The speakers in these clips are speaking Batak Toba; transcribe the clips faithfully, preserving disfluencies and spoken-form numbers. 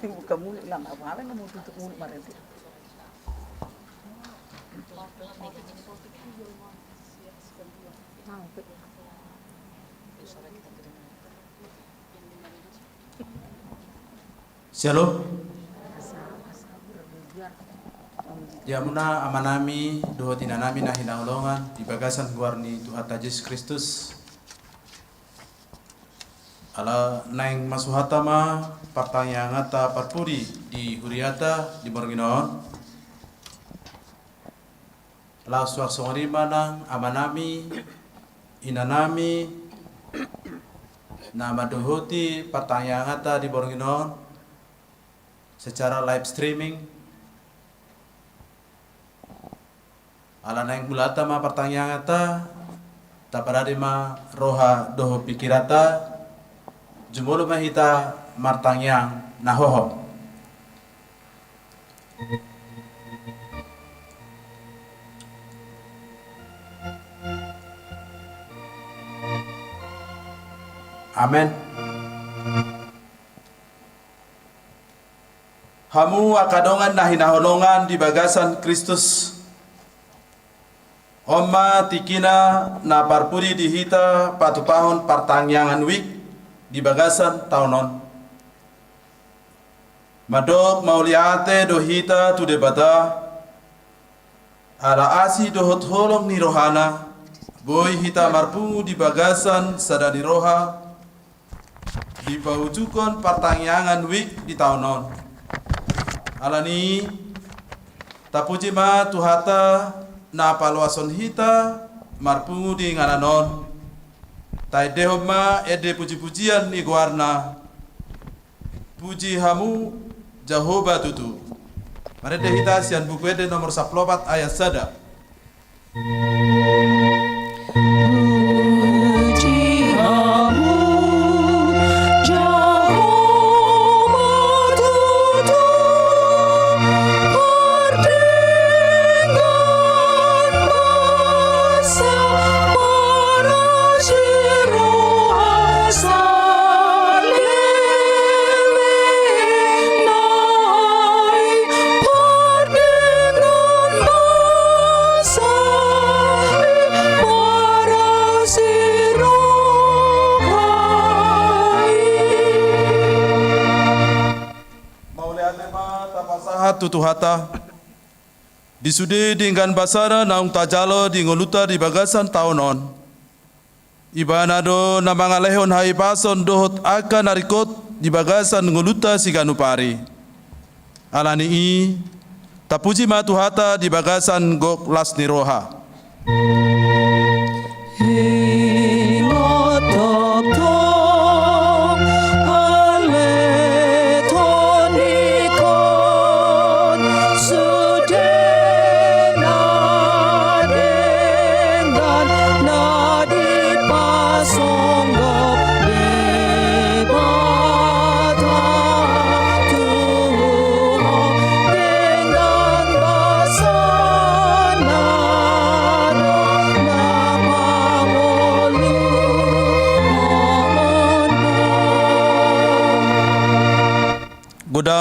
Buka mulut lah, apa-apa yang mau tutup mulut, marende. Shalom. Di hamuna amanami dohot inanami na hinaholongan di bagasan goar ni Tuhanta Jesus Kristus. Ala naeng masuhata ma partangianganta parpudi di huriata di borngin on. Laos suang songon i ma nang amanami, inanami, na mandohoti partangianganta di borngin on secara live streaming. Ala naeng mulata ma partangianganta, taparade ma roha dohot pikiranta, jumolo ma hita martangiang na hohom. Amen. Hamu angka dongan na hinaholongan di bagasan Kristus, on ma tingkina na parpudi di hita patupahon partangiangan wijk di bagasan taon on. Mandok mauliate do hita tu Debata, ala asi dohot holong ni rohana, boi hita marpungu di bagasan sada ni roha, dipaujukon partangiangan wijk di taon on. Alani i, tapuji ma Tuhanta na paloashon hita marpungu di inganan on. Taendehon ma ende pujipujian ni goarna. Puji hamu Jahowa tutu. Marende hita sian Buku Ende nomor sampulu opat ayat sada. Puji hamu Jahowa tutu, pardenggan basa, parasi roha saleleng nai, pardenggan basa, parasi roha i. Mauliate ma tapasahat tu Tuhanta. Di sude denggan basana naung tajalo di ngolunta di bagasan taon on. Ibana do na mangalehon hahipason dohot angka na ringkot di bagasan ngolunta siganup ari. Alani i, tapuji ma Tuhanta di bagasan gok las ni roha. Ingot tongtong ale tondingkon sude na denggan na dipasonggop Debata tu ho, denggan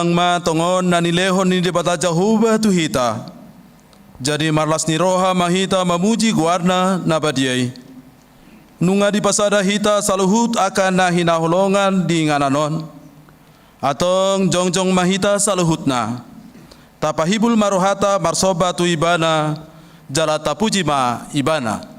Nang ma tongon na nilehon ni Debata Jahowa tu hita. Jadi marlas ni roha ma hita mamuji goarna na badia i. Nunga dipasada hita saluhut angka na hinaholongan di inganan on. Antong jongjong ma hita saluhutna. Tapahibul ma rohata marsomba tu Ibana, jala tapuji ma Ibana.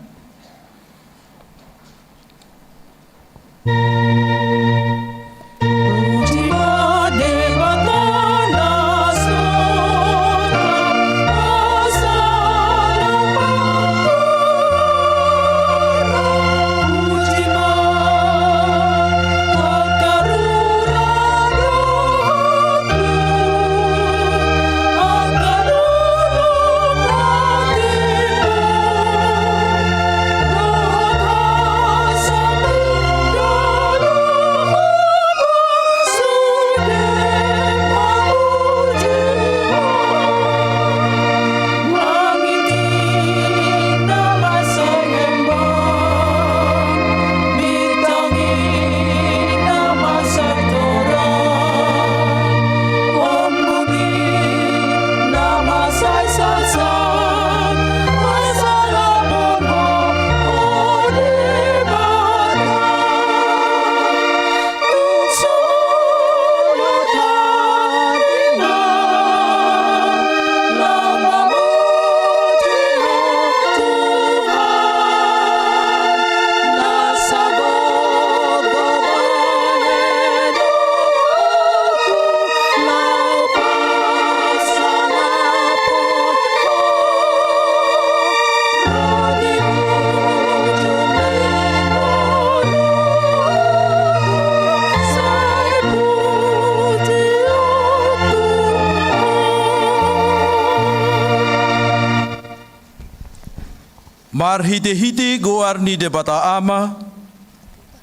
Marhitehite goar ni Debata Ama,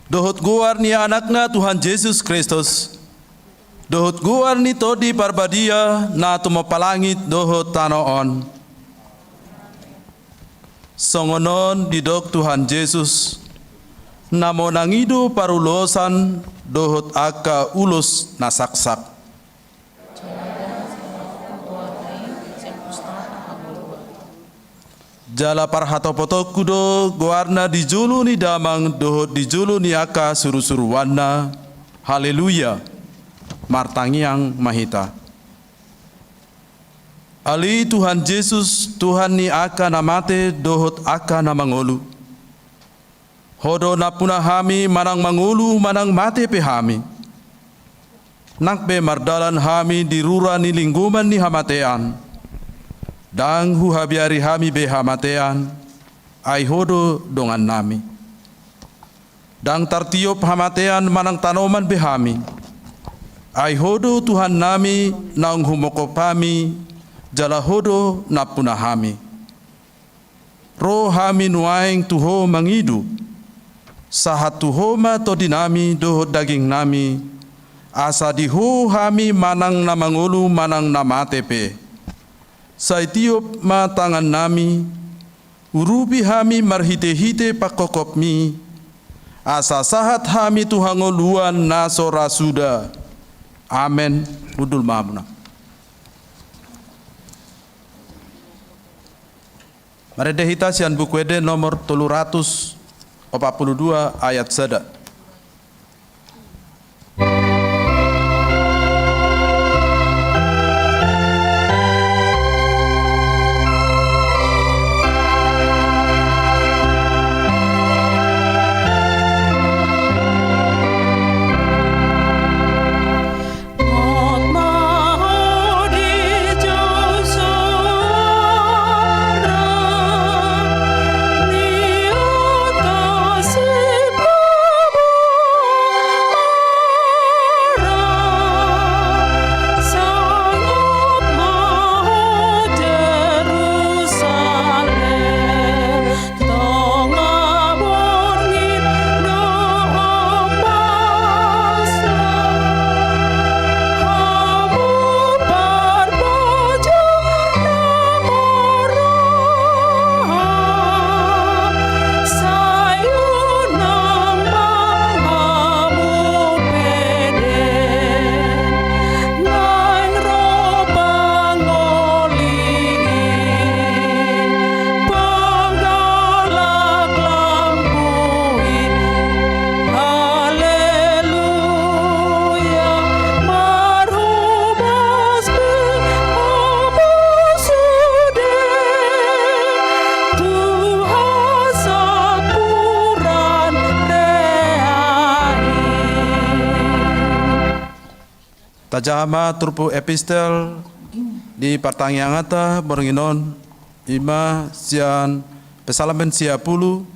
dohot goar ni Anakna Tuhan Jesus Kristus, dohot goar ni Tondi Parbadia na tumompa langit dohot tano on. Songon on didok Tuhan Jesus, na monang i do parulosan dohot angka ulos na saksak. Jala parhatopotonku do goarna di jolo ni Damang dohot di jolo ni angka surusuruanna. Haleluya. Martangiang ma hita. Ale Tuhan Jesus, Tuhan ni angka na mate dohot angka na mangolu. Ho do nampuna hami manang mangolu manang mate pe hami. Nang pe mardalan hami di rura ni linggoman ni hamatean, ndang huhabiari hami be hamatean, ai Ho do dongannami. Ndang tartiop hamatean manang tanoman be hami, ai Ho do Tuhannami naung humongkop hami, jala Ho do nampuna hami. Ro hami nuaeng tu Ho mangido, sahat tu Ho ma tondinami dohot dagingnami, asa di Ho hami manang na mangolu manang na mate pe. Sai tiop ma tangannami, urupi hami marhitehite pangkopkopmi, asa sahat hami tu hangoluan na so ra suda. Amen. Hundul ma hamuna. Marende hita sian Buku Ende nomor tolu ratus opat puluh dua ayat sada. Tajaha ma turpuk epistel di partangianganta borngin on, i ma sian Psalmen sia pulu,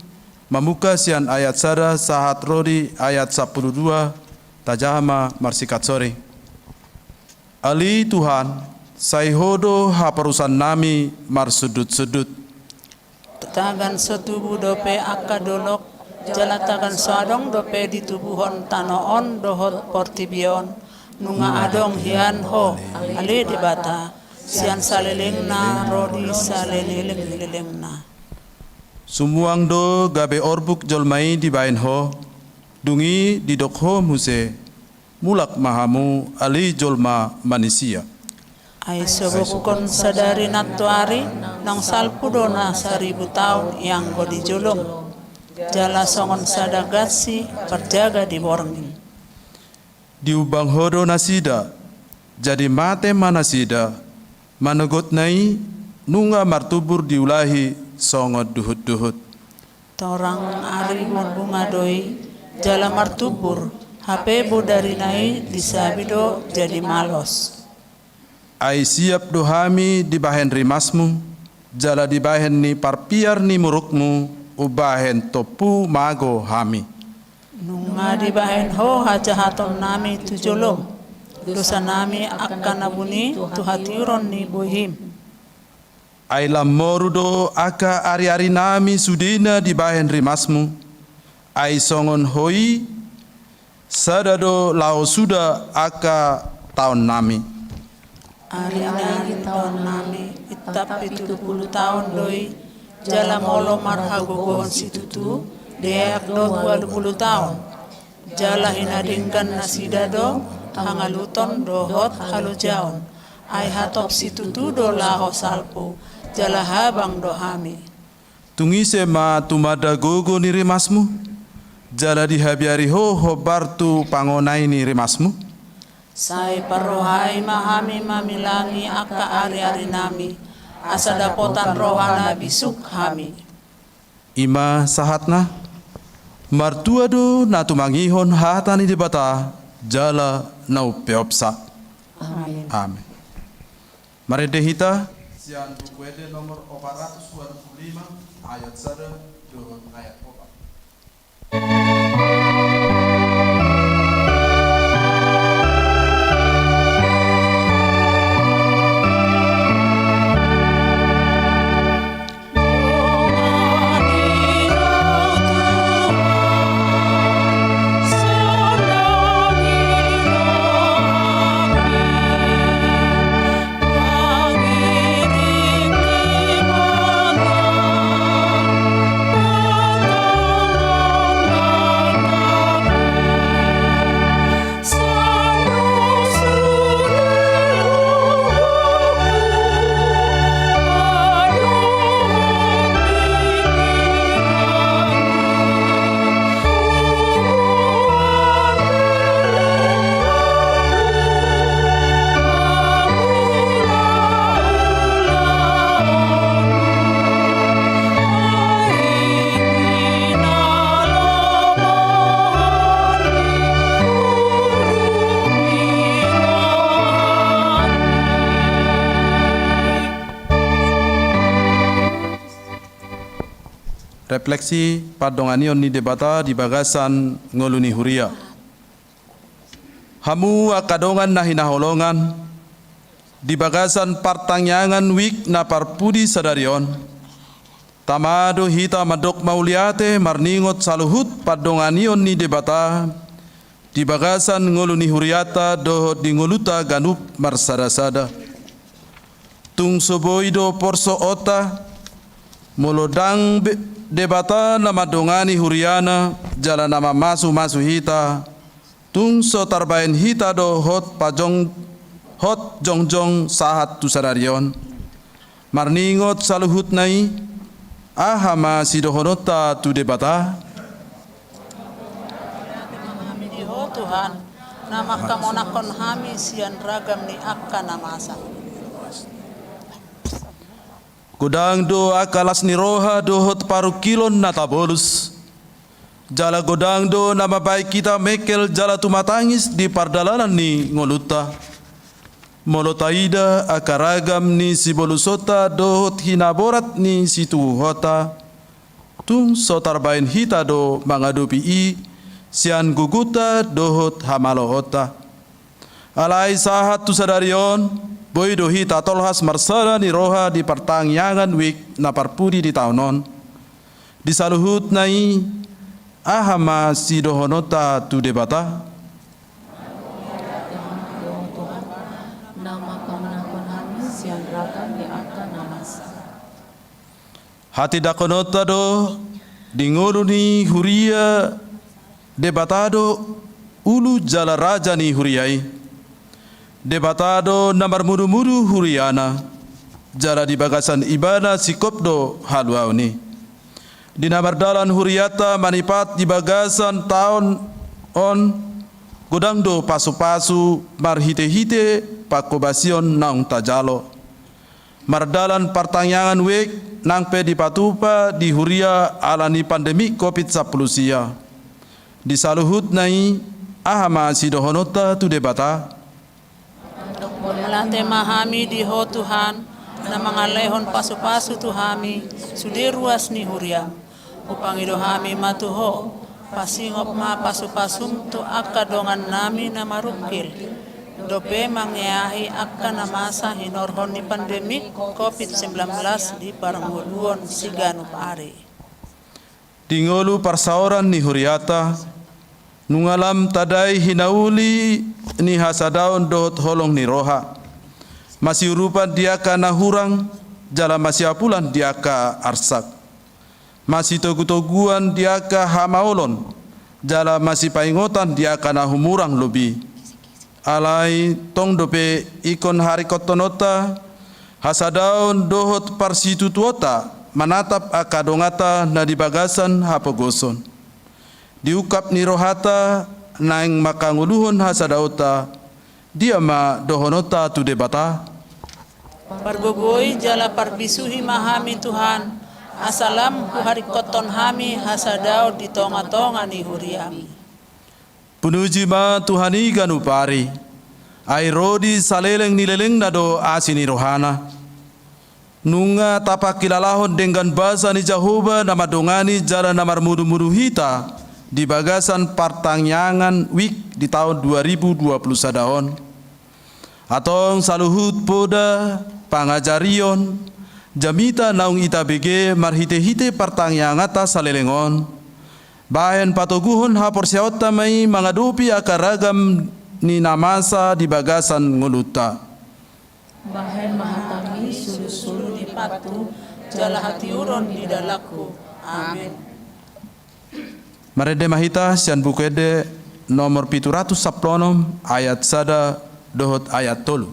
mamungka sian ayat sada sahat ro di ayat sampulu dua, tajaha ma marsikat sori. Ale Tuhan, sai Ho do haporusannami marsundutsundut. Tagan so tubu dope angka dolok, jala tagan so adong dope ditubuhon tano on dohot portibi on, nunga adong hian Ho, ale Debata, sian salelengna ro di saleleng-lelengna. Sumuang do gabe orbuk jolma i dibahen Ho, dung i didok Ho muse, mulak ma hamu ale jolma manisia. Ai so bokuhon sadari nantoari, naung salpu do na saribu taon ianggo di jolom, jala songon sada gansi parjaga di borngin. Diumbang Ho do nasida, jadi mate ma nasida, manogotna i nunga martumbur diulahi songon duhutduhut. Torang ari marbunga do i, jala martumbur, hape bodarina i disabi do jadi malos. Ai siap do hami dibahen rimasmu, jala dibahen ni parpiar ni murukmu umbahen tompu mago hami. Nunga dibahen Ho hajahatonnami tu jolom, dosanami angka na buni tu hatiuron ni bohim. Ai lam moru do angka ariarinami sudena dibahen rimasmu, ai songon Ho i, sada do laho suda angka taonnami. Ariari taonnami, intap pitu pulu taon do i, jala molo marhagogoon situtu, deak do ualu pulu taon. Jala hinadenggan nasida do hangaluton dohot halojaon, ai hatop situtu do laho salpu, jala habang do hami. Tung ise ma tumanda gogo ni rimasmu, jala dihabiari Ho hombar tu pangonai ni rimasmu? Sai parrohai ma hami mamilangi angka ariarinami, asa dapotan roha na bisuk hami. I ma sahatna. Martua do na tumangihon hata ni Debata, jala na umpeopsa. Amen. Amen. Marende hita sian Buku Ende nomor opat ratus dua puluh lima, ayat sada dohot ayat opat. Refleksi pandonganion ni Debata di bagasan ngolu ni huria. Hamu angka dongan na hinaholongan, di bagasan partangiangan wijk na parpudi sadari on, tama do hita mandok mauliate marningot saluhut pandonganion ni Debata di bagasan ngolu ni hurianta dohot di ngolunta ganup marsadasada. Tung so boi do porsoonta, molo ndang be-, Debata na mandongani huriana jala na mamasumasu hita, tung so tarbahen hita do hot pajong-, hot jongjong sahat tu sadari on. Marningot saluhutna i, aha ma sidohononta tu Debata? Hami di Ho Tuhan, na mangkamonangkon hami sian ragam ni angka na masa. Godang do angka las ni roha dohot parungkilon na tabolus. Jala godang do na mambahen hita mengkel jala tumatangis di pardalanan ni ngolunta. Molo taida angka ragam ni sibolusonta dohot hinaborat ni situhuhonta, tung so tarbahen hita do mangadopi i sian gogonta dohot hamaloonta. Alai sahat tu sadari on, boi do hita tolhas marsada ni roha di partangiangan wijk na parpudi di taon on. Di saluhutna i, aha ma sidohononta tu Debata? Na mangkamanahon hami sian ragam ni angka na masa. Hatindanghononta do di ngolu ni huria, Debata do ulu jala raja ni huria i. Debata do na marmudumudu huriana, jala di bagasan Ibana singkop do haluaon i. Di na mardalan hurianta manipat di bagasan taon on, godang do pasupasu marhitehite panghobasion naung tajalo. Mardalan partangiangan wijk nang pe dipatupa di huria ala ni pandemi covid sampulu sia. Di saluhutna i, aha ma sidohononta tu Debata? Mauliate ma hami di Ho Tuhan, na mangalehon pasupasu tu hami sude ruas ni huriam. Hupangido hami ma tu Ho, pasingop ma pasupasum tu angka dongannami na marungkil, dope mangeahi angka na masa hinorhon ni pandemi covid sembilan belas di parngoluon siganup ari. Di ngolu parsaoran ni hurianta, nunga lam tadai hinauli ni hasadaon dohot holong ni roha, masiurupan di angka na hurang, jala masiapulan di angka arsak, masitogutoguan di angka hamaolon, jala masipaingotan di angka na humurang lobi. Alai tong dope ingkon haringkothononta hasadaon dohot parsitutuonta manatap angka donganta na di bagasan hapogoson. Di ungkap ni rohanta naeng mangkangoluhon hasadaonta, dia ma dohononta tu Debata? Pargogoi jala parbisuhi ma hami Tuhan, asa lam huharingkothon hami hasadaon di tongatonga ni huriami. Punuji ma Tuhan i ganup ari, ai ro di saleleng ni lelengna do asi ni rohana. Nunga tapangkilalahon denggan basa ni Jahowa na mandongani jala na marmudumudu hita di bagasan partangiangan wijk di taon dua ribu dua pulu sada on. Antong saluhut poda, pangajarion, jamita naung itabege marhitehite partangianganta saleleng on, bahen patoguhon haporseaonta ma i mangadopi angka ragam ni na masa di bagasan ngolunta. Bahen ma hatami sulusulu ni pathu, jala hatiuron di dalanhu. Amen. Marende ma hita sian Buku Ende nomor pitu ratus sampulu onom, ayat sada dohot ayat tolu.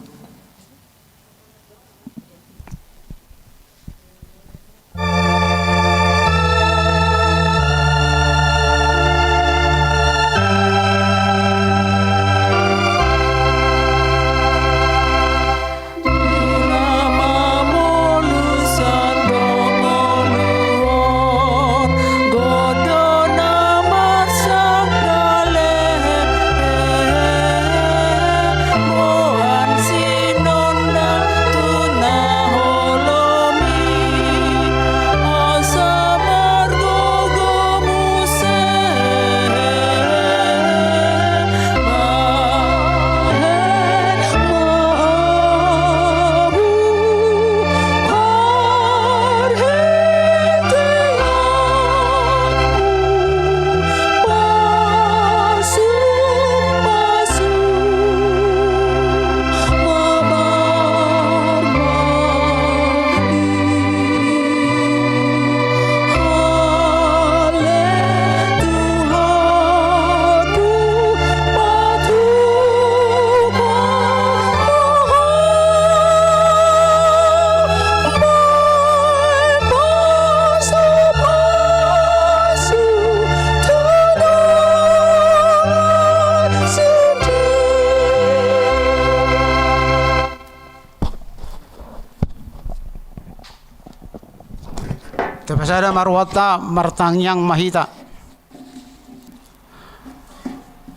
Tapasada ma rohanta, martangiang ma hita.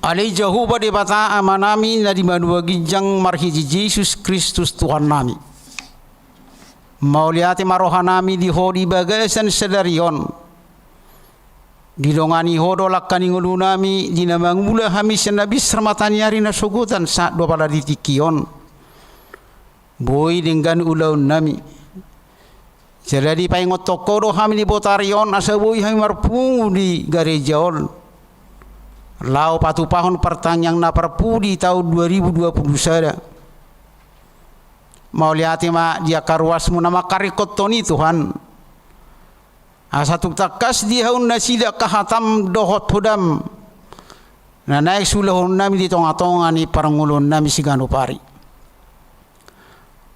Ale Jahowa Debata Amanami na di banua ginjang marhite Jesus Kristus Tuhannami. Mauliate ma rohanami di Ho di bagasan sadari on. Didongani Ho do langka ni ngolunami di na mangula hami sian na binsar mataniari nasogotan sahat do apala di tingki on. Boi denggan ulaonnami. Jala dipaingothon Ho do hami di botari on asa boi hami marpungu di gareja on. Laho patupahon partangiang na parpudi taon dua ribu dua puluh sada. Mauliate ma di angka ruasmu na mangkaringkothon i Tuhan. Asa tung tangkas dihaon nasida angka hatam dohot hodam. Na naeng siulahononnami di tongatonga ni parngoluonnami siganup ari.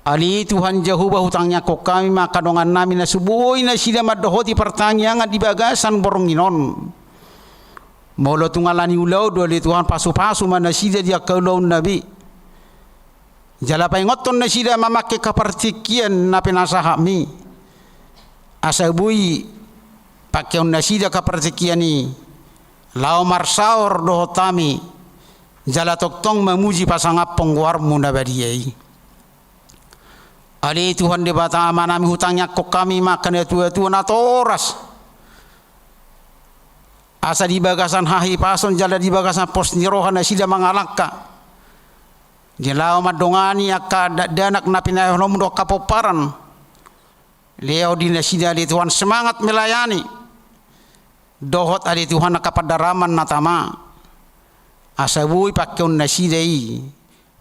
Ale Tuhan Jahowa hutangiangkon hami ma angka dongannami na so boi nasida mandohoti partangiangan di bagasan borngin on. Molo tung ala ni ulaon do ale Tuhan pasupasu ma nasida di angka ulaonnami. Jala paingothon nasida mamangke angka partingkian na pinasahatmi. Asa boi pangkeon nasida angka partingkian i. Laho marsaor dohot hami. Jala tongtong mamuji pasangaphon goarmu na badia i. Ale Tuhan Debata Amanami hutangiangkon hami ma angka natuatua natoras. Asa di bagasan hahipason jala di bagasan pos ni roha nasida mangalangka. Di laho mandongani angka dakdanak na pinaihononmu dohot angka pomparan. Lehon di nasida ale Tuhan semangat melayani. Dohot ale Tuhan angka pandaraman na tama. Asa boi pangkeon nasida i.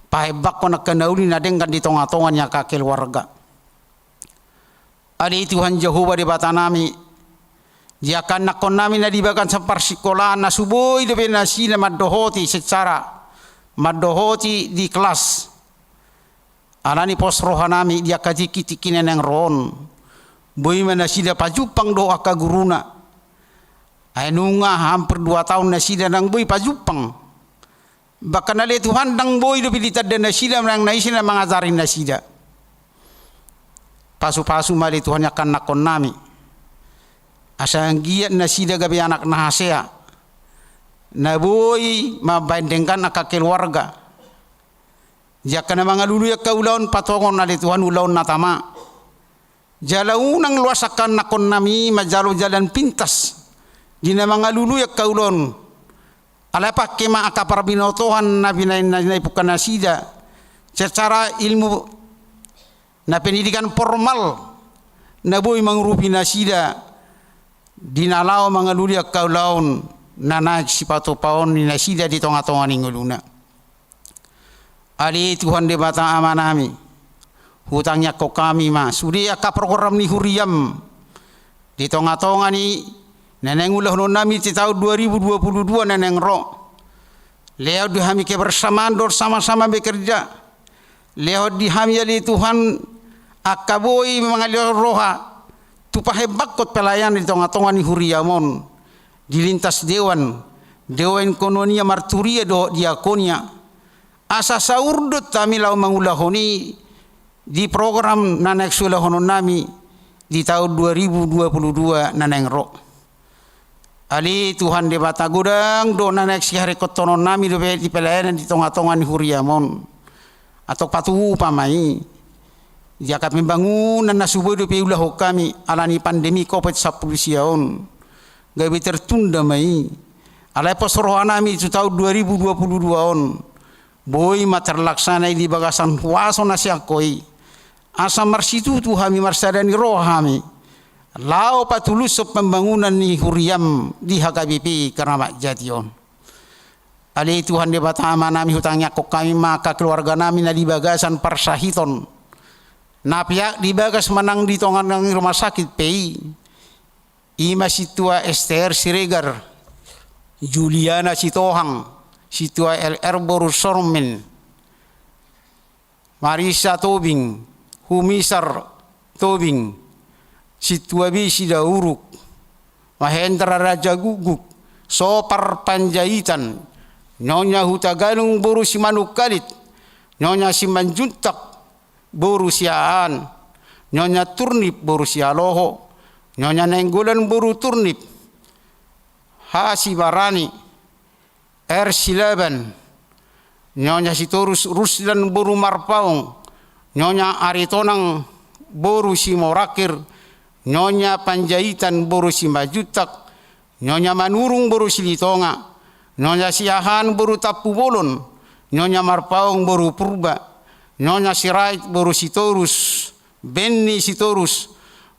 Pahembangkon angka na uli na denggan di tongatonga ni angka keluarga. Ale Tuhan Jahowa Debatanami, di angka anakkonnami na di bagasan parsikolaan na so boi dope nasida mandohoti secara mandohoti di kelas. Alani pos rohanami di angka tingkitingki na naeng ro on. Boi ma nasida pajumpang dohot angka guruna. Ai nunga hampir dua taon nasida ndang boi pajumpang. Bahkan ale Tuhan ndang boi dope ditanda nasida manang na ise na mangajari nasida. Pasupasu ma ale Tuhan angka anakkonnami. Asa anggiat nasida gabe anak na hasea. Na boi mambaen denggan angka keluarga. Di angka na mangalului angka ulaon patongon ale Tuhan ulaon na tama. Jala unang loas angka anakkonnami manjalo jalan pintas. Di na mangalului angka ulaon. Alai pangke ma angka parbinotoan na binaen na ipungka nasida. Secara ilmu na pendidikan formal. Na boi mangurupi nasida. Di na laho mangalului angka ulaon. Na naeng sipatupaon ni nasida di tongatonga ni ngoluna. Ale Tuhan Debata Amanami, hutangiangkon hami ma sude angka program ni huriam di tongatonga ni na naeng ulahononnami di taon dua ribu dua puluh dua na naeng ro. Lehon di hami kebersamaan dohot sama-sama bekerja. Lehon di hami ale Tuhan angka boi mangalehon roha tu pahembangkon pelayanan di tongatonga ni huriam on. Di lintas dewan, dewan koinonia marturia dohot diakonia. Asa saurdot hami laho mangulahon i di program na naeng siulahononnami di taon dua ribu dua puluh dua na naeng ro. Ale Tuhan Debata godang do na naeng siharingkothononnami dope di pelayanan di tongatonga ni huriam on. Antong patupa ma i. Di angka pembangunan na so boi dope ulahon hami alani pandemi covid sampulu sia on. Gabe tertunda ma i. Alai pos rohanami tu taon dua ribu dua puluh dua on. Boi ma terlaksana i di bagasan huaso na sian Ho i. Asa marsitutu hami marsada ni roha hami. Laho patulushon pembangunan ni huriam di H K B P Keramat Jati on. Ale Tuhan Debata Amanami hutangiangkon hami ma angka keluarganami na di bagasan parsahiton. Na peak di bagas manang di tonga ni rumah sakit pe i. I ma sintua Ester Siregar, Juliana Sitohang, sintua L R boru Sormin, Marisa Tobing, Humisar Tobing, sintua Bisi Dauruk, Mahendra Raja Guguk, Sopar Panjaitan, Nyonya Hutagalung boru Simanungkalit, Nyonya Simanjuntak, boru Siahaan, Nyonya Turnip boru Sialoho, Nyonya Nainggolan boru Turnip, Hasibarani, R. Silaban, Nyonya Sitorus Rusdan boru Marpaung, Nyonya Aritonang boru Simorangkir, Nyonya Panjaitan boru Simanjuntak, Nyonya Manurung boru Silitonga, Nyonya Siahaan boru Tampubolon, Nyonya Marpaung boru Purba, Nyonya Sirait boru Sitorus, Benny Sitorus,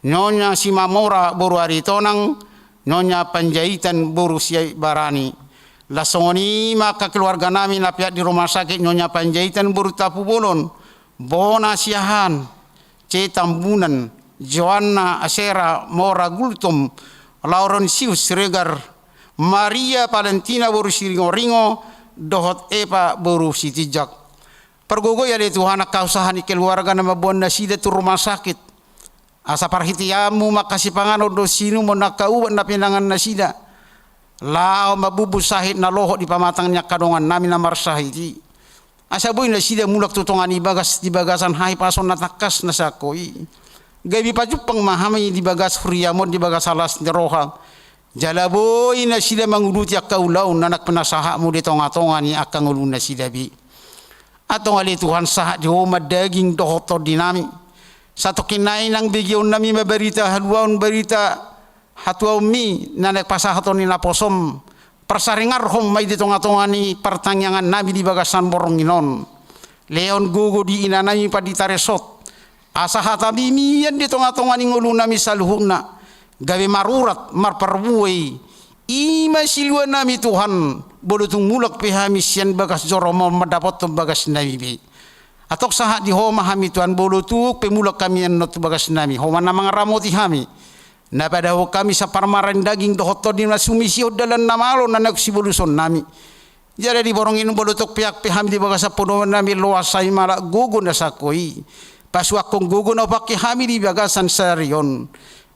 Nyonya Simamora boru Aritonang, Nyonya Panjaitan boru Sibarani. Laos songon i ma angka keluarganami na peak di rumah sakit, Nyonya Panjaitan boru Tampubolon, Bona Siahaan, C. Tambunan, Joanna Asera Mora Gultom, Laurentius Siregar, Maria Valentina boru Siringoringo, dohot Eva boru Sitinjak. Pargogoi ale Tuhan angka usaha ni keluarga na mamboan nasida tu rumah sakit. Asa parhiteanmu ma angka sipanganon dohot siinumon, angka ubat na pinangan nasida, laho mambubu sahit na lohot di pamatang ni angka dongannami na marsahit i. Asa boi nasida mulak tu tonga ni bagas di bagasan hahipason na tangkas na siangkoi. Gabe pajumpang ma hami di bagas huriamu on, di bagasan las ni roha. Jala boi nasida manguduti angka ulaon na naeng pinasahatmu di tonga-tonga ni angka ngolu nasida be. Antong ale Tuhan, sahat di Ho ma daging dohot tondinami. Satongkin nai nang begeonnami ma barita haluaon, barita hatuaonmi na naeng pasahaton ni naposom. Parsaringarhon ma i di tonga-tonga ni partangiangannami di bagasan borngin on. Lehon gogo di inanami Pandita Resort, asa hatami mian di tonga-tonga ni ngolunami saluhutna, gabe marurat, marparbue i. I ma siluanami Tuhan, molo tung mulak pe hami sian bagas joro ma mandapothon bagasnami be. Antong sahat di Ho ma hami Tuhan, molo tung pe mulak hami annon tu bagasnami, Ho ma na mangaramoti hami. Na padahon hami saparmaraan daging dohot tondi na sumisihon dalan na malo na naeng sibolusonnami. Jala di borngin on molo tung peak pe hami di bagasan podomanmi, loas hami mangalap gogo na siangkoi. Pasuanhon gogo na hupangke hami di bagasan sadari on,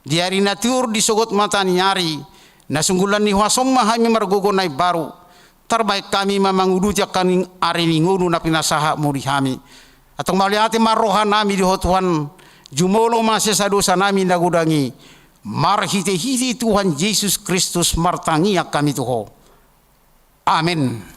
di ari na tiur, di sogot mata ni ari, na sunggulan ni huasom ma hami margogo na imbaru. Tarbahen hami ma manguduti angka ni ari ni ngolu na pinasahatmu di hami. Antong mauliate ma rohanami di Ho Tuhan, jumolo ma sesa dosanami na godang i. Marhite-hite Tuhan Jesus Kristus martangiang hami tu Ho. Amen.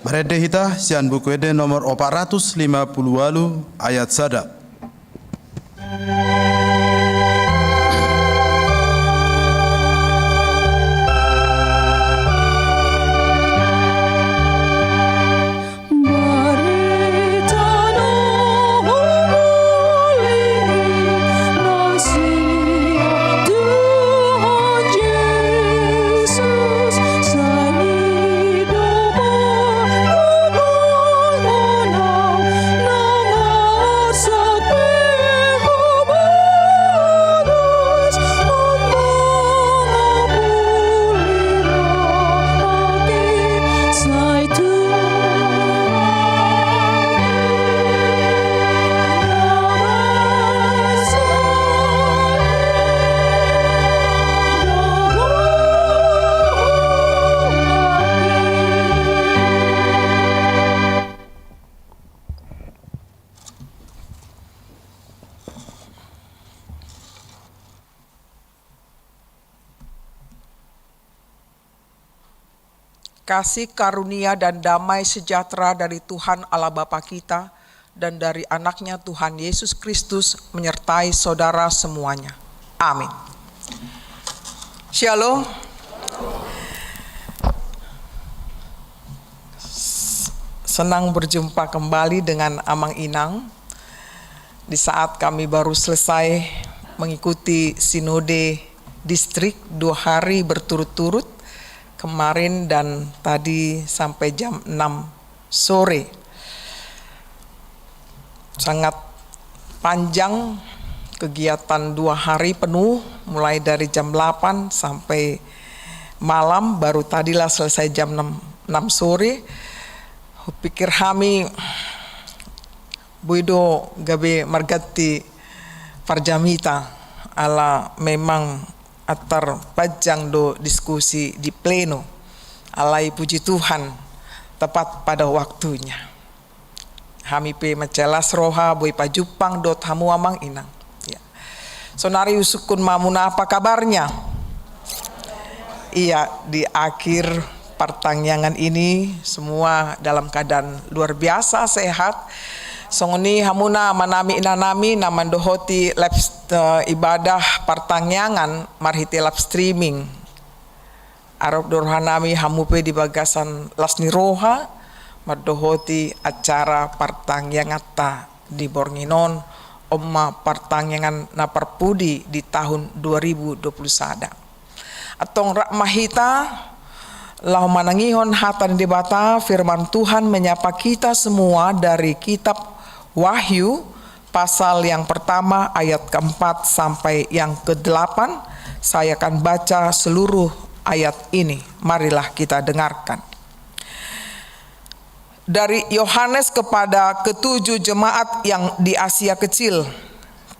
Marende hita sian Buku Ende nomor opat ratus lima puluh ualu, ayat sada. Kasih karunia dan damai sejahtera dari Tuhan Allah Bapa kita dan dari Anaknya Tuhan Yesus Kristus menyertai saudara semuanya. Amin. Shalom. Senang berjumpa kembali dengan Amang Inang di saat kami baru selesai mengikuti sinode distrik dua hari berturut-turut, kemarin dan tadi sampai jam enam sore. Sangat panjang kegiatan dua hari penuh, mulai dari jam delapan sampai malam, baru tadilah selesai jam enam, enam sore. Hupikir hami boi do gabe marganti parjamita, ala memang Antar panjang do diskusi di pleno. Alai puji Tuhan, tepat pada waktunya. Hami pe mansai las roha boi pajumpang dohot hamu amang inang. Ya. Saonari husungkun ma hamuna, apa kabarnya? Iya, di akhir partangiangan ini semua dalam keadaan luar biasa sehat. Songon i hamuna amanami inanami na mandohoti live, eh, ibadah partangiangan marhite live streaming. Arop do rohanami hamu pe di bagasan las ni roha mandohoti acara partangianganta di borngin on. On ma partangiangan na parpudi di tahun dua ribu dua puluh sada. Antong rap ma hita laho manangihon hata ni Debata. Firman Tuhan menyapa kita semua dari kitab Wahyu, pasal yang pertama, ayat keempat sampai yang kedelapan. Saya akan baca seluruh ayat ini. Marilah kita dengarkan. Dari Yohanes kepada ketujuh jemaat yang di Asia Kecil.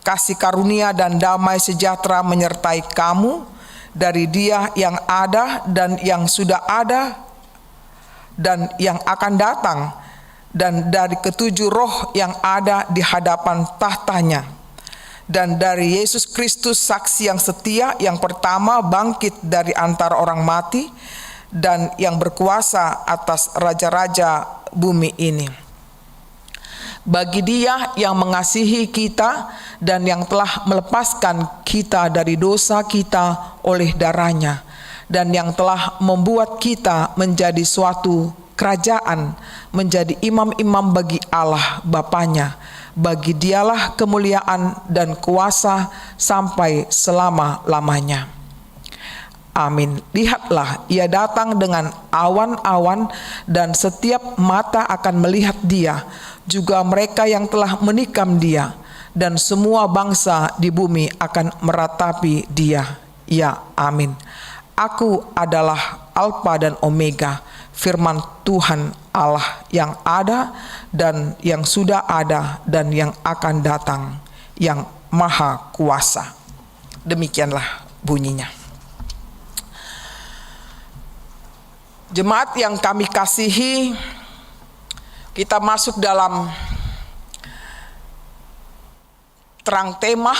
Kasih karunia dan damai sejahtera menyertai kamu dari Dia yang ada dan yang sudah ada dan yang akan datang, dan dari ketujuh roh yang ada di hadapan tahtanya, dan dari Yesus Kristus, saksi yang setia, yang pertama bangkit dari antara orang mati, dan yang berkuasa atas raja-raja bumi ini. Bagi Dia yang mengasihi kita dan yang telah melepaskan kita dari dosa kita oleh darah-Nya, dan yang telah membuat kita menjadi suatu kerajaan, menjadi imam-imam bagi Allah Bapa-Nya. Bagi Dialah kemuliaan dan kuasa sampai selama-lamanya. Amin. Lihatlah, Ia datang dengan awan-awan, dan setiap mata akan melihat Dia, juga mereka yang telah menikam Dia, dan semua bangsa di bumi akan meratapi Dia. Ya, amin. Aku adalah Alfa dan Omega, firman Tuhan Allah yang ada, dan yang sudah ada, dan yang akan datang, yang Maha Kuasa. Demikianlah bunyinya. Jemaat yang kami kasihi, kita masuk dalam terang tema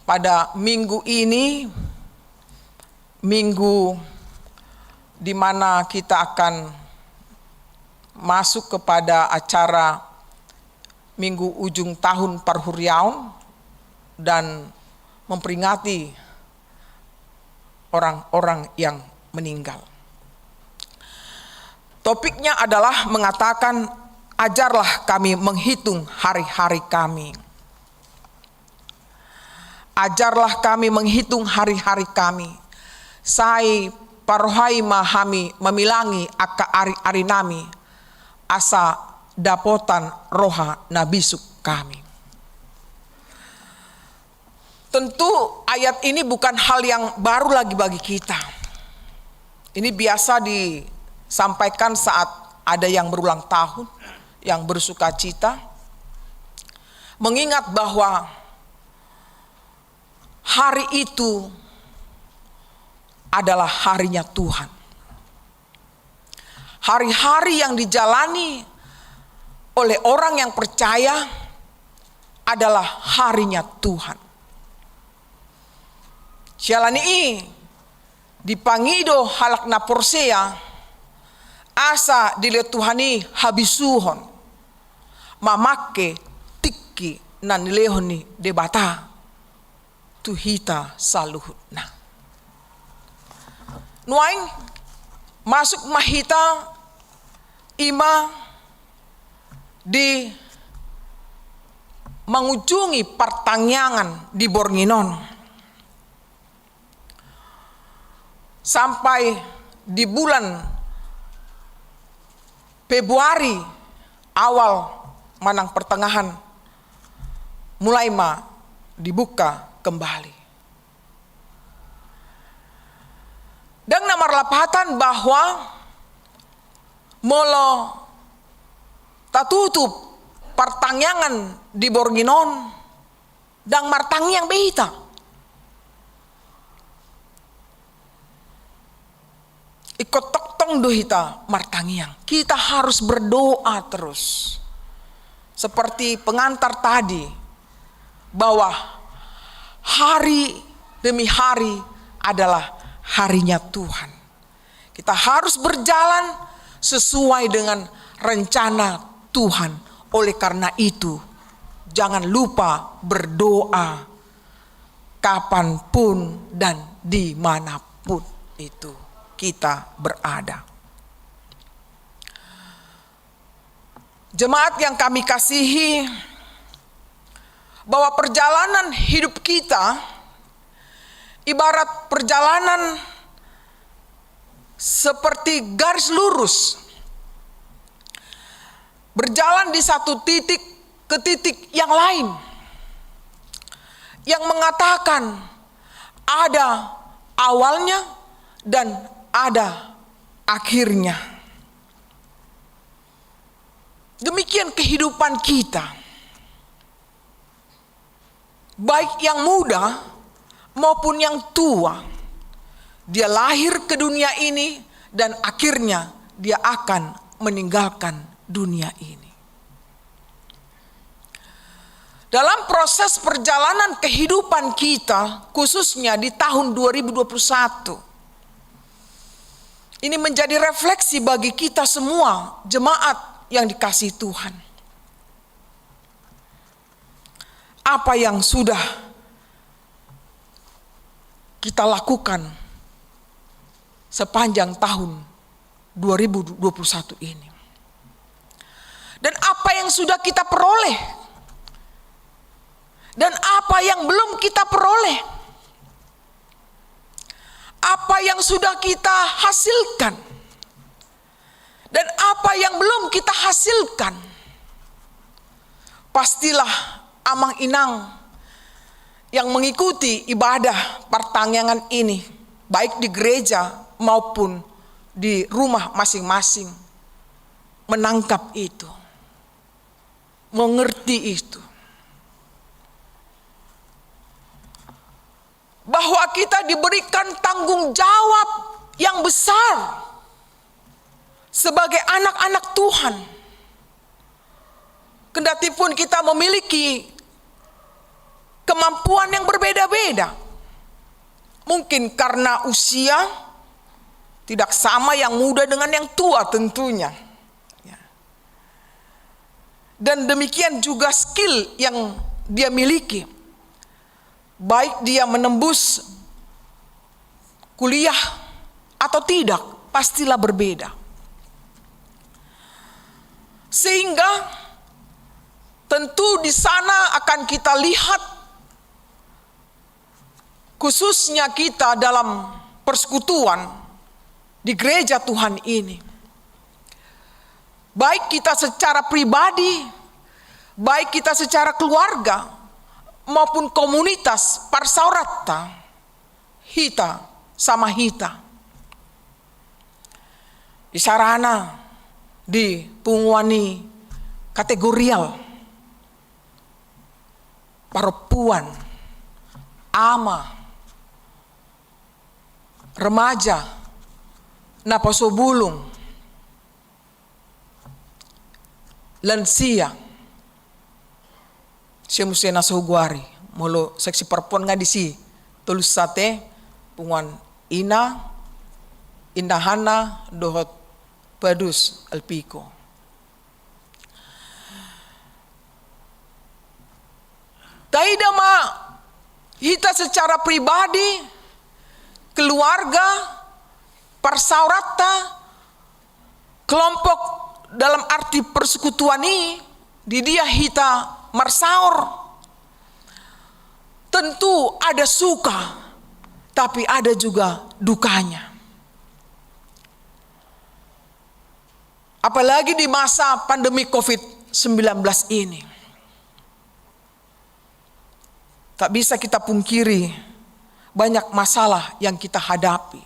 pada minggu ini, minggu di mana kita akan masuk kepada acara minggu ujung tahun parhuriaon dan memperingati orang-orang yang meninggal. Topiknya adalah mengatakan, "Ajarlah kami menghitung hari-hari kami." Ajarlah kami menghitung hari-hari kami. Sai parohai ma hami mamilangi angka ari-arinami, asa dapotan roha na bisuk hami. Tentu ayat ini bukan hal yang baru lagi bagi kita. Ini biasa disampaikan saat ada yang berulang tahun, yang bersukacita. Mengingat bahwa hari itu adalah harinya Tuhan. Hari-hari yang dijalani oleh orang yang percaya adalah harinya Tuhan. Siala ni i, dipangido halak na porsea asa dilehon Tuhan i habisuhon, mamangke tingki na nilehon ni Debata tu hita saluhutna. Nuaeng masuk ma hita ima di mangujungi partangiangan di borngin on. Sampai di bulan Februari awal manang pertengahan mulai ma dibuka kembali. Ndang na marlapatan bahwa molo tatutup partangiangan di borngin on, ndang martangiang be hita. Ingkon tongtong do hita martangiang. Kita harus berdoa terus. Seperti pengantar tadi, bahwa hari demi hari adalah harinya Tuhan. Kita harus berjalan sesuai dengan rencana Tuhan. Oleh karena itu, jangan lupa berdoa kapanpun dan dimanapun itu kita berada. Jemaat yang kami kasihi, bahwa perjalanan hidup kita ibarat perjalanan seperti garis lurus, berjalan di satu titik ke titik yang lain, yang mengatakan ada awalnya dan ada akhirnya. Demikian kehidupan kita. Baik yang muda maupun yang tua, dia lahir ke dunia ini dan akhirnya dia akan meninggalkan dunia ini. Dalam proses perjalanan kehidupan kita, khususnya di tahun dua ribu dua puluh satu, ini menjadi refleksi bagi kita semua, jemaat yang dikasihi Tuhan. Apa yang sudah kita lakukan sepanjang tahun dua ribu dua puluh satu ini? Dan apa yang sudah kita peroleh? Dan apa yang belum kita peroleh? Apa yang sudah kita hasilkan? Dan apa yang belum kita hasilkan? Pastilah amang inang yang mengikuti ibadah partangiangan ini, baik di gereja maupun di rumah masing-masing, menangkap itu, mengerti itu, bahwa kita diberikan tanggung jawab yang besar sebagai anak-anak Tuhan. Kendati pun kita memiliki kemampuan yang berbeda-beda, mungkin karena usia tidak sama yang muda dengan yang tua tentunya. Ya. Dan demikian juga skill yang dia miliki. Baik dia menembus kuliah atau tidak, pastilah berbeda. Sehingga tentu di sana akan kita lihat, khususnya kita dalam persekutuan di gereja Tuhan ini. Baik kita secara pribadi, baik kita secara keluarga, maupun komunitas parsaoranta, hita sama hita. Di sarana di punguan i kategorial, parompuan, ama, remaja, naposobulung, lansia, sia muse na so hugoari, molo seksi parompuan nga disi, tolu sate, punguan ina, indahanna, dohot padus alpiko. Taida ma hita secara pribadi, keluarga, parsaoranta, kelompok dalam arti persekutuan i, di dia hita marsaor, tentu ada suka, tapi ada juga dukanya. Apalagi di masa pandemi covid sembilan belas ini. Tak bisa kita pungkiri, banyak masalah yang kita hadapi.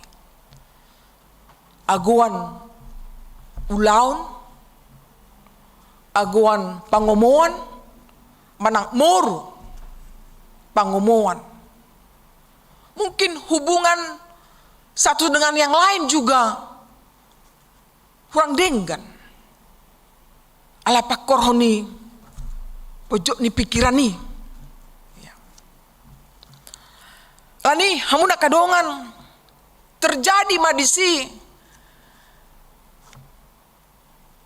Agoan ulaon, agoan pangomoan, manang moru pangomoan. Mungkin hubungan satu dengan yang lain juga hurang denggan. Ala pangkorhon ni pojok ni pikiran i. Alani i, hamu angka dongan, terjadi ma disi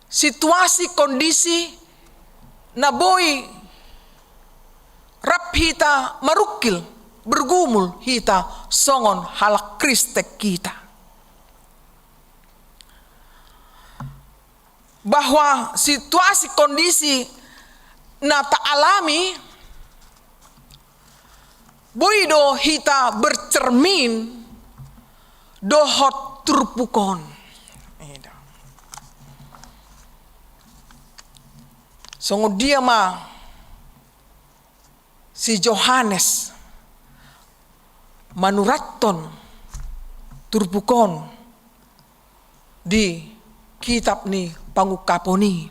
situasi kondisi na boi rap hita marungkil, bergumul hita songon halak Kristen hita. Bahwa situasi kondisi na taalami boi do hita bercermin dohot turpuk on. Songon dia ma si Johannes manurathon turpuk on di kitab ni Pangungkapon i.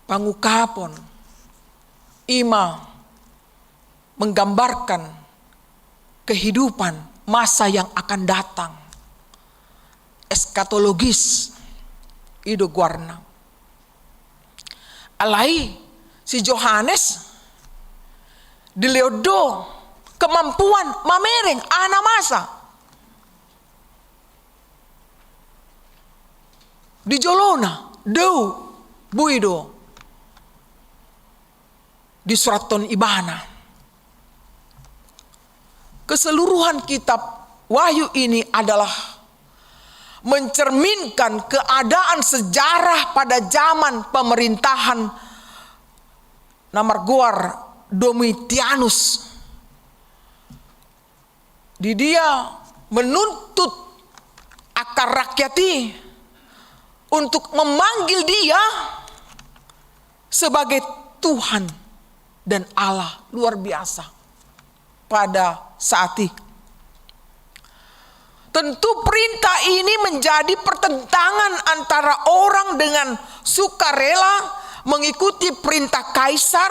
Pangungkapon i ma menggambarkan kehidupan masa yang akan datang. Eskatologis, i do goarna. Alai si Johannes dilehon do kemampuan mamereng aha na masa di jolona, dao boi do disurathon ibana. Keseluruhan kitab Wahyu ini adalah mencerminkan keadaan sejarah pada zaman pemerintahan na margoar Domitianus. Di dia menuntut angka rakyat i untuk memanggil dia sebagai Tuhan dan Allah. Luar biasa pada saat itu. Tentu perintah ini menjadi pertentangan antara orang dengan sukarela mengikuti perintah kaisar,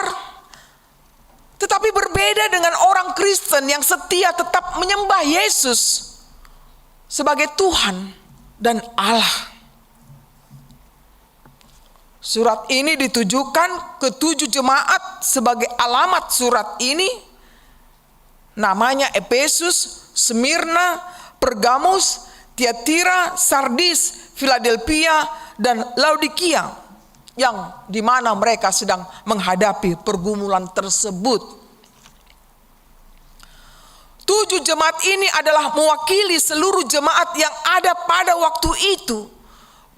tetapi berbeda dengan orang Kristen yang setia tetap menyembah Yesus sebagai Tuhan dan Allah. Surat ini ditujukan ke tujuh jemaat sebagai alamat surat ini, namanya Efesus, Smyrna, Pergamus, Tiatira, Sardis, Philadelphia, dan Laodikia, yang di mana mereka sedang menghadapi pergumulan tersebut. Tujuh jemaat ini adalah mewakili seluruh jemaat yang ada pada waktu itu,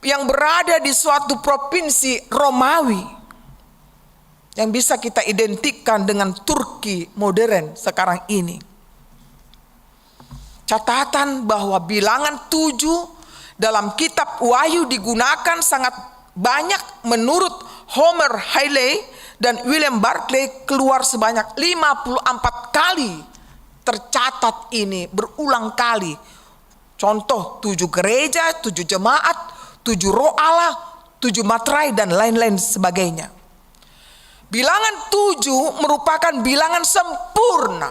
yang berada di suatu provinsi Romawi yang bisa kita identikkan dengan Turki modern sekarang ini. Catatan bahwa bilangan tujuh dalam kitab Wahyu digunakan sangat banyak. Menurut Homer Hayley dan William Barclay, keluar sebanyak lima puluh empat kali tercatat ini, berulang kali. Contoh, tujuh gereja, tujuh jemaat, tujuh roh Allah, tujuh materai, dan lain-lain sebagainya. Bilangan tujuh merupakan bilangan sempurna.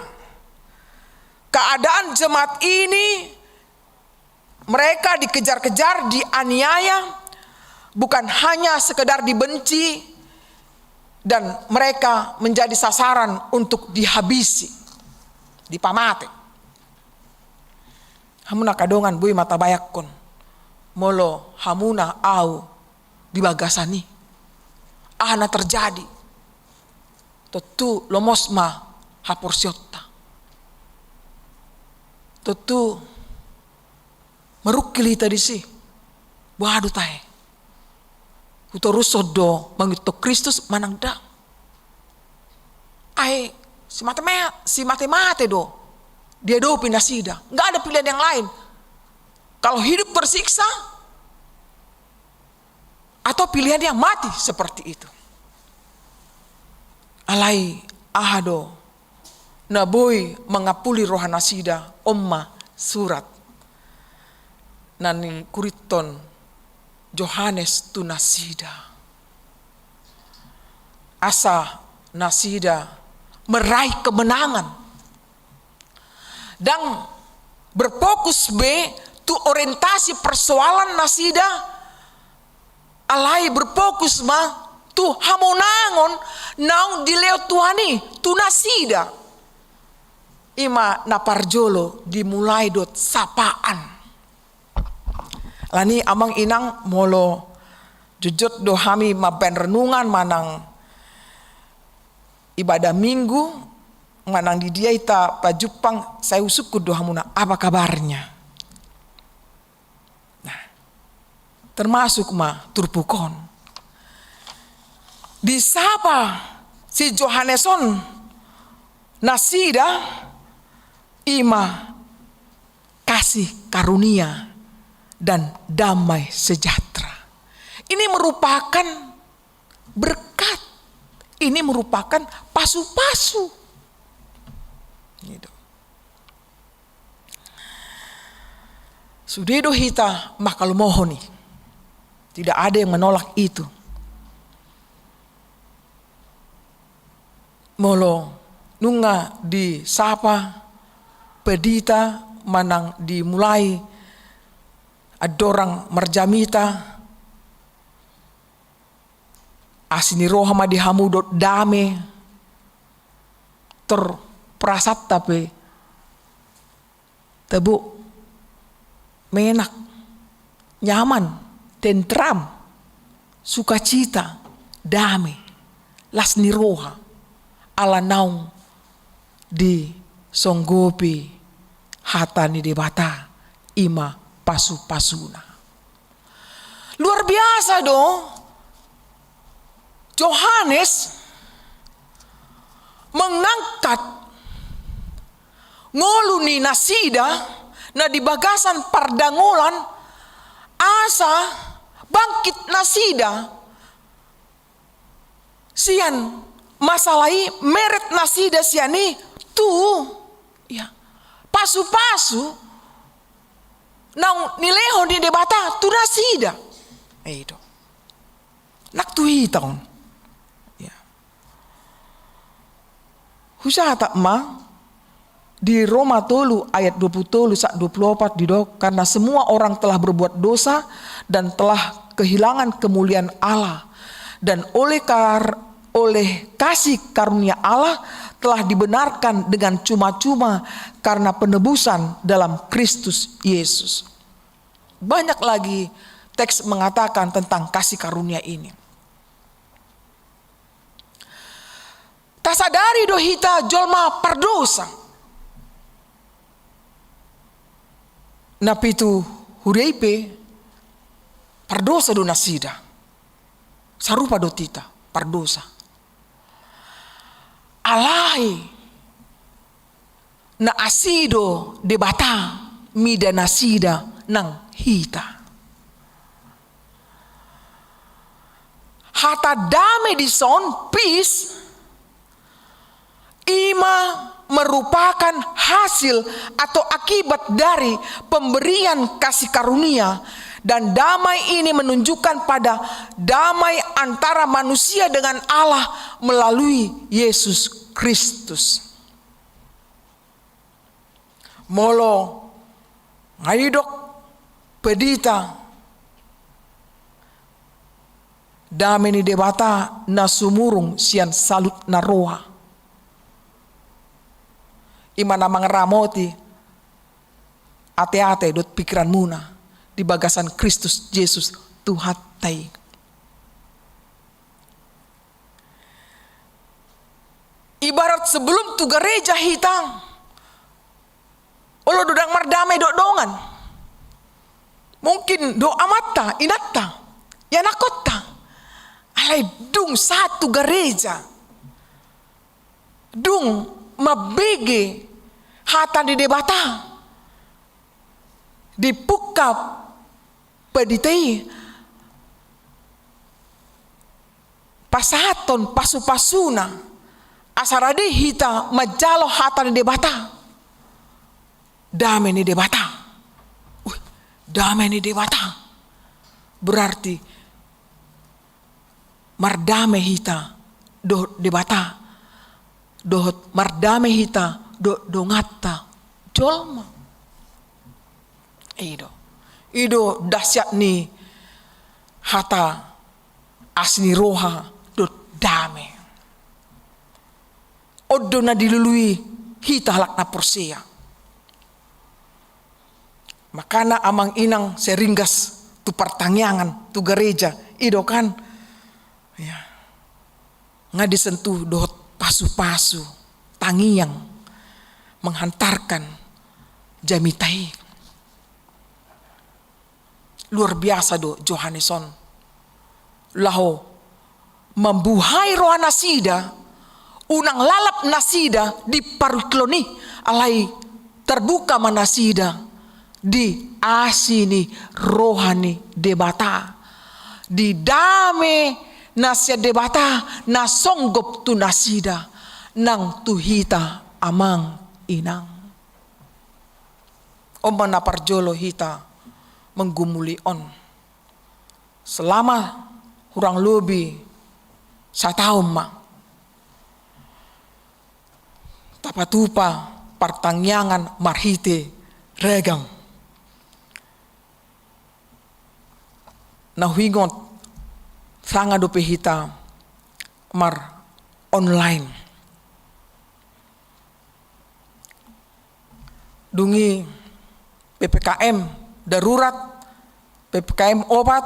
Keadaan jemaat ini, mereka dikejar-kejar, dianiaya, bukan hanya sekedar dibenci, dan mereka menjadi sasaran untuk dihabisi, dipamate. Hamu angka dongan, boi ma tabayangkon, molo hamuna ahu di bagasan i, aha na terjadi? Tontu lomos ma haporseaonta. Tontu marungkil hita disi. Boha do tahe? Hutarushon do mangihuthon Kristus manang ndang? Ai simate-mate, simate-mate do diadopi nasida. Nggak ada pilihan yang lain. Kalau hidup tersiksa, atau pilihannya mati seperti itu. Alai aha do na boi mangapuli roha nasida? On ma surat na ningkurithon Johannes tu nasida, asa nasida meraih kemenangan. Ndang berfokus be tu orientasi persoalan nasida, alai berfokus ma tu hamonangon naung dilehon Tuhan i tu nasida. I ma na parjolo dimulai dohot sapaan. Alani i amang inang, molo jotjot do hami mambaen renungan manang ibadah Minggu, manang di dia hita pajumpang, sai husungkun do hamuna, apa kabarnya? Nah, termasuk ma turpuk on. Disapa si Johannes on nasida, i ma kasih karunia dan damai sejahtera. Ini merupakan berkat, ini merupakan pasu-pasu. Gitu. Sude do hita mangkalomohon i. Tidak ada yang menolak itu. Molo nunga disapa, pedita, manang dimulai andorang marjamita, asi ni roha ma di hamu dohot dame, tor perasanta pe tabo, menak, nyaman, tentram, sukacita, dame, las ni roha, ala naung disonggopi hata ni Debata, i ma pasu-pasuna. Luar biasa do Johannes mengangkat ngolu ni nasida na di bagasan pardangolan, asa bangkit nasida sian masalah i, meret nasida sian i tu, ya, pasu-pasu naung nilehon ni Debata tu nasida. Eh, i do. Nang tu hita on. Ya. Hucatat ma di Roma tolu ayat dua puluh tolu sahat dua puluh opat didok, karena semua orang telah berbuat dosa dan telah kehilangan kemuliaan Allah. Dan oleh kar-, oleh kasih karunia Allah telah dibenarkan dengan cuma-cuma karena penebusan dalam Kristus Yesus. Banyak lagi teks mengatakan tentang kasih karunia ini. Tasadari do hita jolma pardosa. Na pitu huria i pe pardosa do nasida. Sarupa do hita pardosa. Alai na asi do Debata mida nasida nang hita. Hata dame dison, peace, i ma merupakan hasil atau akibat dari pemberian kasih karunia, dan damai ini menunjukkan pada damai antara manusia dengan Allah melalui Yesus Kristus. Molo nga didok pedita, dame ni Debata na sumurung sian salut na roha, i ma na mangaramoti ateate dohot pikiranmuna di bagasan Kristus Jesus Tuhanta i. Ibarat sebelum tu gareja hita, olo do ndang mardame dohot dongan. Mungkin dohot amanta, inanta, ianakhonta. Alai dung sahat tu gareja, dung mambege hata ni Debata, dipungka pedita i pasahathon pasu-pasuna, asa rade hita manjalo hata ni Debata. Dame ni Debata. Uh, dame ni Debata. Berarti mardame hita dohot Debata, dohot mardame hita dohot donganta jolma. I do, i do dahsyat ni hata asi ni roha dohot dame. On do na dilului hita halak na porsea. Makana amang inang, sai ringgas tu partangiangan, tu gareja, i do kan? Ya. Nga disentuh dohot pasu-pasu tangiang menghantarkan jamita i. Luar biasa do Johannes on. Laho mambuhai roha nasida, unang lalap nasida di parungkilon i, alai tarbuka ma nasida di asi ni roha ni Debata, di dame na sian Debata na songgop tu nasida nang tu hita amang inang. On ma na parjolo hita menggumuli on. Selama hurang lobi sataon ma tapatupa partangiangan marhite ragam. Na huingot sanga dope hita mar online. Dung i P P K M darurat, P P K M opat,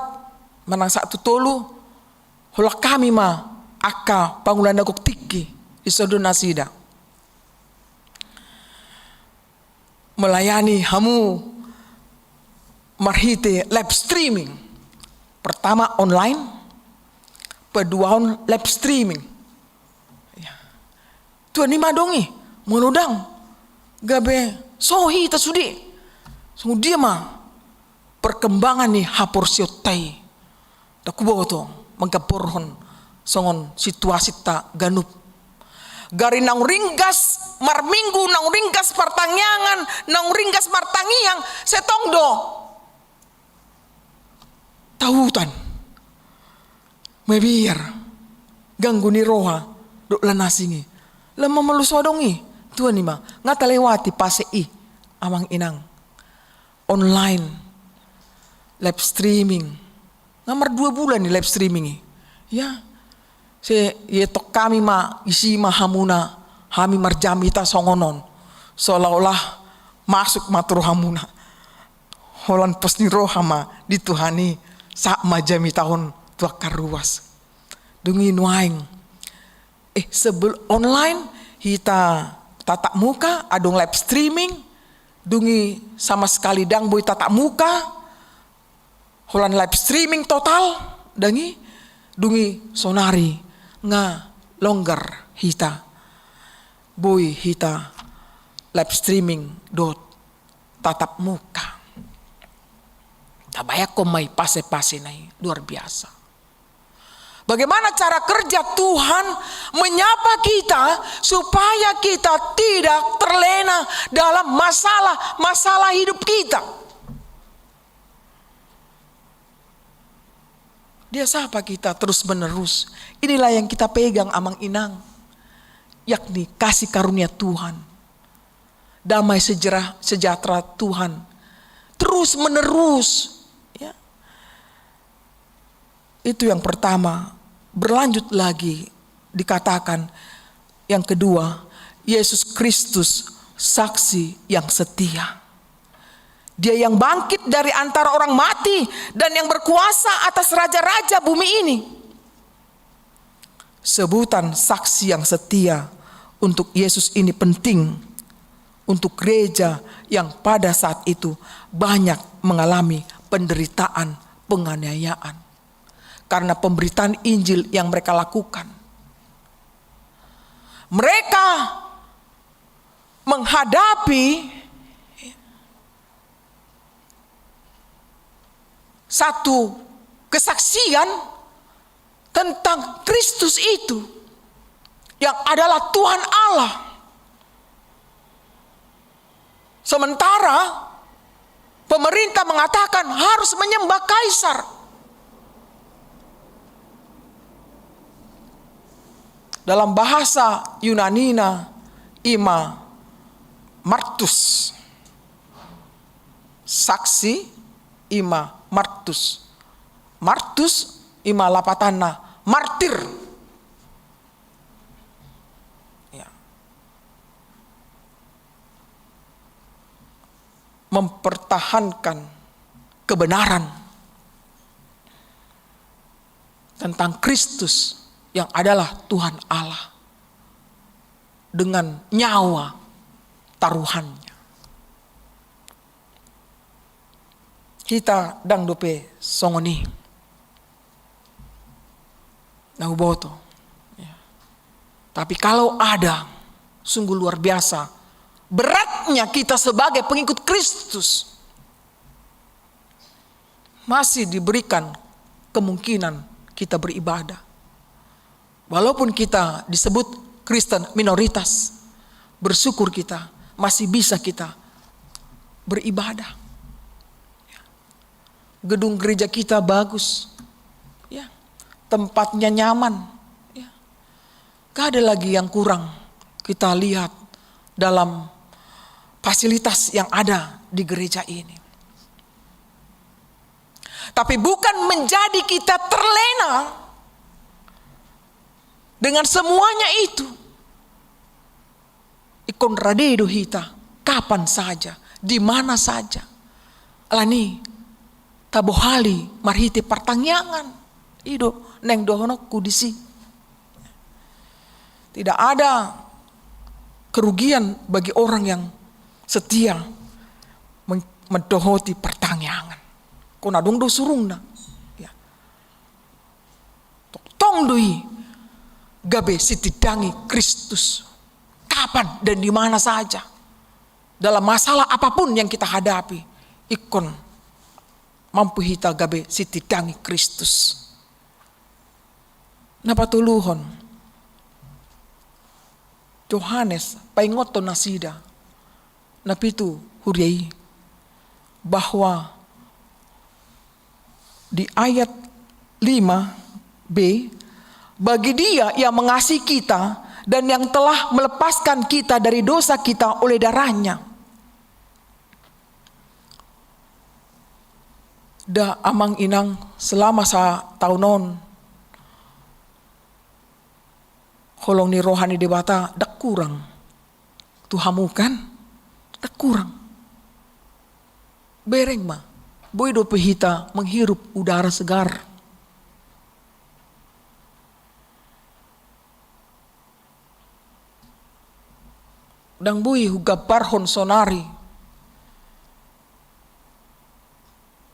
manang sahat tu tolu, holan hami ma angka pangula na gok tingki, dison do nasida. Melayani hamu marhite live streaming. Pertama online, paduahon live streaming. Ya. Tuan i ma adong i, molo ndang, gabe so hita sude. Songon dia ma perkembangan ni haporseaonta i. Ndang huboto manggamborhon songon situasinta ganup. Gari naung ringgas marminggu, naung ringgas partangiangan, naung ringgas martangiang, sai tong do tahutan, mabiar, ganggu ni roha dohot na asing i. Lam ma molo so adong i, tuan i ma, nga talewati fase i, amang inang. Online, live streaming. Nga mardua bulan i live streaming i. Ya, sai ietong hami ma, isi ma hamuna, hami marjamita songon on. Seolah-olah masuk ma tu rohamuna. Holan pos ni roha ma di Tuhan i, sahat ma jamita on tu angka ruas. Dung i nuaeng. Eh, sebelum online, hita tatap muka, adong live streaming, dung i sama sekali ndang boi tatap muka, holan live streaming total, ndang i, dung i saonari nga longgar hita. Boi hita live streaming dohot tatap muka. Tabayangkon ma i fase-fase na i, luar biasa. Bagaimana cara kerja Tuhan menyapa kita supaya kita tidak terlena dalam masalah-masalah hidup kita? Dia sapa kita terus-menerus. Inilah yang kita pegang, amang inang, yakni kasih karunia Tuhan, damai sejahtera, sejahtera Tuhan terus-menerus, ya. Itu yang pertama. Berlanjut lagi dikatakan, yang kedua, Yesus Kristus saksi yang setia. Dia yang bangkit dari antara orang mati dan yang berkuasa atas raja-raja bumi ini. Sebutan saksi yang setia untuk Yesus ini penting untuk gereja yang pada saat itu banyak mengalami penderitaan, penganiayaan karena pemberitaan Injil yang mereka lakukan. Mereka menghadapi satu kesaksian tentang Kristus itu, yang adalah Tuhan Allah. Sementara pemerintah mengatakan harus menyembah Kaisar. Dalam bahasa Yunanina, i ma martus. Saksi, ima martus. Martus, ima lapatanna martir. Ya. Mempertahankan kebenaran tentang Kristus yang adalah Tuhan Allah dengan nyawa taruhannya. Hita ndang dope songon i. Na huboto. Ya. Tapi kalau ada, sungguh luar biasa beratnya kita sebagai pengikut Kristus. Masih diberikan kemungkinan kita beribadah. Walaupun kita disebut Kristen minoritas, bersyukur kita masih bisa kita beribadah. Gedung gereja kita bagus, ya, tempatnya nyaman, ya. Gak ada lagi yang kurang kita lihat dalam fasilitas yang ada di gereja ini. Tapi bukan menjadi kita terlena dengan semuanya itu. Ingkon rade do hita, kapan saja, di mana saja. Alani, tabo hali marhite partangiangan. I do naeng dohononku disi. Tidak ada kerugian bagi orang yang setia men-, mendohoti partangiangan. Ingkon adong do surungna. Ya. Tongtong do i gabe sitindangi Kristus. Kapan dan di mana saja. Dalam masalah apapun yang kita hadapi, ingkon mampu hita gabe sitindangi Kristus. Na patoluhon, Johannes paingothon nasida, na pitu huria i, bahwa di ayat lima b, bagi Dia yang mengasihi kita dan yang telah melepaskan kita dari dosa kita oleh darah-Nya. Da amang inang, selama sataon on, holong ni roha ni Debata ndang kurang tu hamu, kan? Ndang kurang. Bereng ma, boi dope hita menghirup udara segar. Ndang boi hugambarhon sonari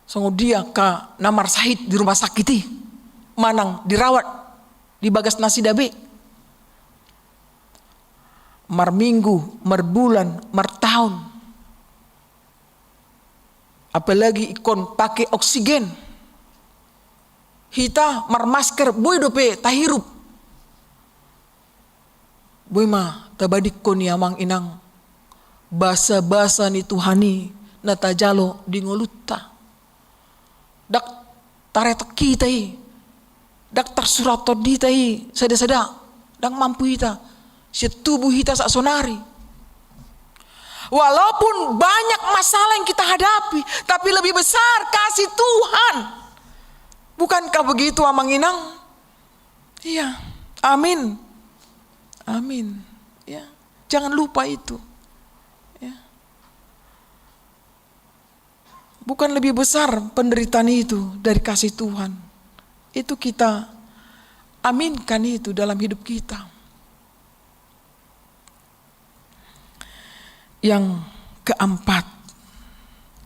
songon dia angka na marsahit di rumah sakit i, manang dirawat di bagas nasida be. Marminggu, marbulan, martaon. Apalagi ingkon pake oksigen. Hita marmasker, boi dope tahirup. Boi ma tabadingkon i, amang inang, basa-basa ni Tuhan i na tajalo di ngolunta. Ndang taretok hita i, ndang tarsurathon hita i sada-sada, ndang mampu hita, sian tubuh hita saonari. Walaupun banyak masalah yang kita hadapi, tapi lebih besar kasih Tuhan. Bukankah begitu, amang inang? Iya. Amin. Amin. Ya. Jangan lupa itu. Ya. Bukan lebih besar penderitaan itu dari kasih Tuhan? Itu kita aminkan itu dalam hidup kita. Yang keempat,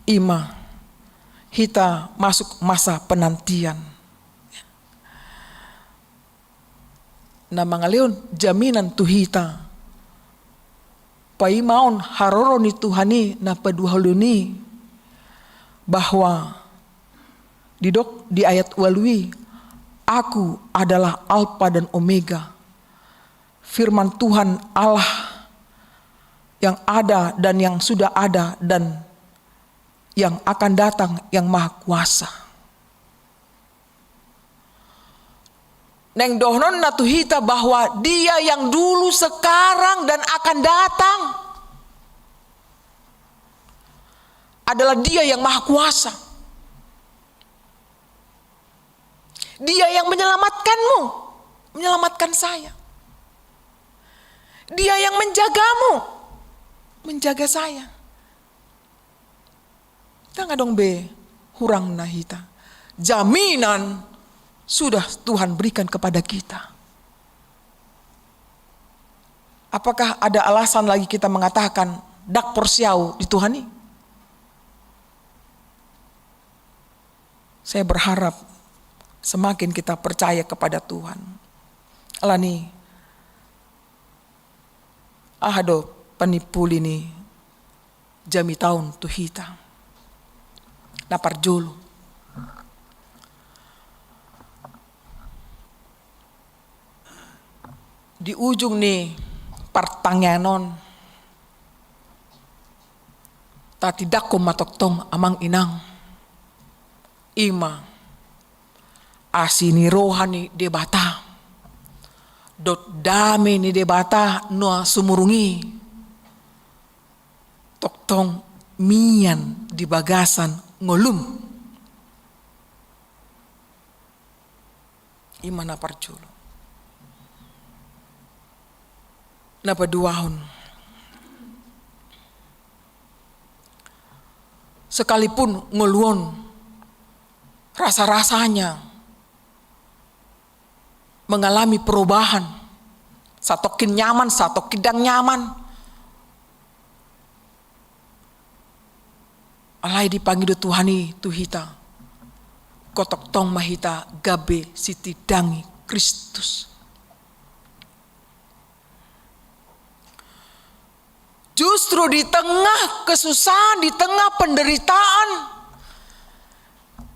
ima hita masuk masa penantian. Na mangalehon jaminan tu hita paimaon haroro ni Tuhan i na paduahalihon i, bahwa didok di ayat ualu i, "Aku adalah Alfa dan Omega." Firman Tuhan Allah yang ada dan yang sudah ada dan yang akan datang, yang Maha Kuasa. Naeng dohononna tu hita bahwa Dia yang dulu, sekarang, dan akan datang. adalah Dia yang Maha Kuasa. Dia yang menyelamatkanmu, menyelamatkan saya. Dia yang menjagamu, menjaga saya. Ndang adong be hurangna hita. Jaminan sudah Tuhan berikan kepada kita. Apakah ada alasan lagi kita mengatakan, "Ndang porsea au di Tuhan i"? Saya berharap semakin kita percaya kepada Tuhan. Alani, aha do panimpuli ni jamita on tu hita? Na parjolo, di ujung ni partangiangan on, tatindangkon ma tongtong, amang inang, i ma asi ni roha ni Debata dohot dame ni Debata na sumurung i tongtong mian di bagasan ngolum. I ma na parjolo. Na paduahon, sekalipun ngolu on rasa-rasanya mengalami perubahan, satongkin nyaman, satongkin ndang nyaman, alai dipangido Tuhan i tu hita, ingkon tongtong ma hita gabe sitindangi Kristus. Justru di tengah kesusahan, di tengah penderitaan,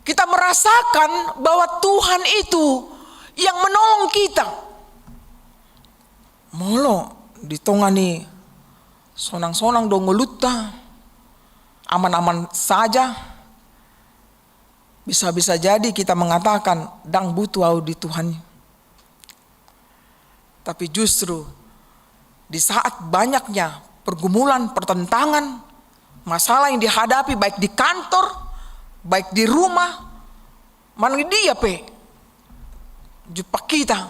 kita merasakan bahwa Tuhan itu yang menolong kita. Molo di tonga ni sonang-sonang do ngolunta, aman-aman saja, bisa-bisa jadi kita mengatakan, "Ndang butuh au di Tuhan." Tapi justru di saat banyaknya pergumulan, pertentangan, masalah yang dihadapi, baik di kantor, baik di rumah, manang di dia pe, jumpa hita,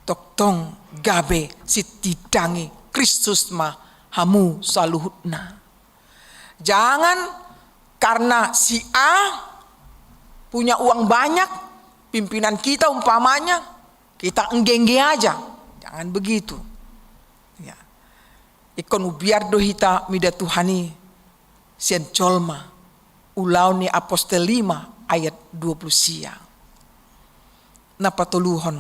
tongtong gabe sitindangi Kristus ma hamu saluhutna. Jangan karena si A punya uang banyak, pimpinan kita umpamanya, kita engge-engge aja. Jangan begitu. Ya. Ingkon ubiar do hita mida Tuhan i sian jolma. Ulaon ni Apostel lima ayat dua puluh sia. Na patoluhon,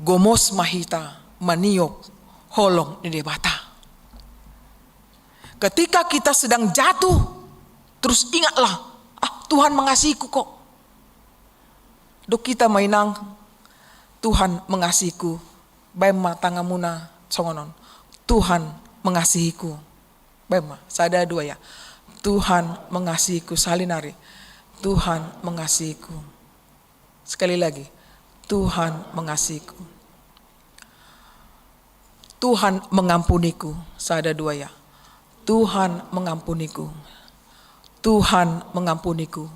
gomos ma hita maniop holong ni Debata. Ketika kita sedang jatuh, terus ingatlah, "Ah, Tuhan mengasihiku kok." Dok hita ma inang, "Tuhan mengasihiku." Baen ma tanganmuna songon on, "Tuhan mengasihiku." Baen ma, sada, dua ya. "Tuhan mengasihiku." Sahali nari, "Tuhan mengasihiku." Sekali lagi, "Tuhan mengasihiku." "Tuhan mengampuniku." Sada, dua ya. "Tuhan mengampuniku. Tuhan mengampuniku.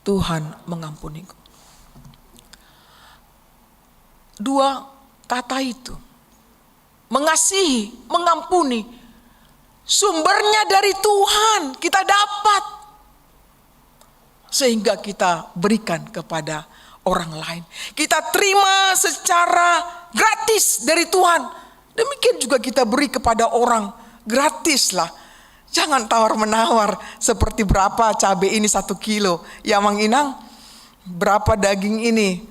Tuhan mengampuniku." Dua kata itu, mengasihi, mengampuni, sumbernya dari Tuhan, kita dapat. Sehingga kita berikan kepada orang lain. Kita terima secara gratis dari Tuhan. Demikian juga kita beri kepada orang, gratis lah. Jangan tawar-menawar seperti berapa cabai ini satu kilo. Ya, Mang Inang, berapa daging ini?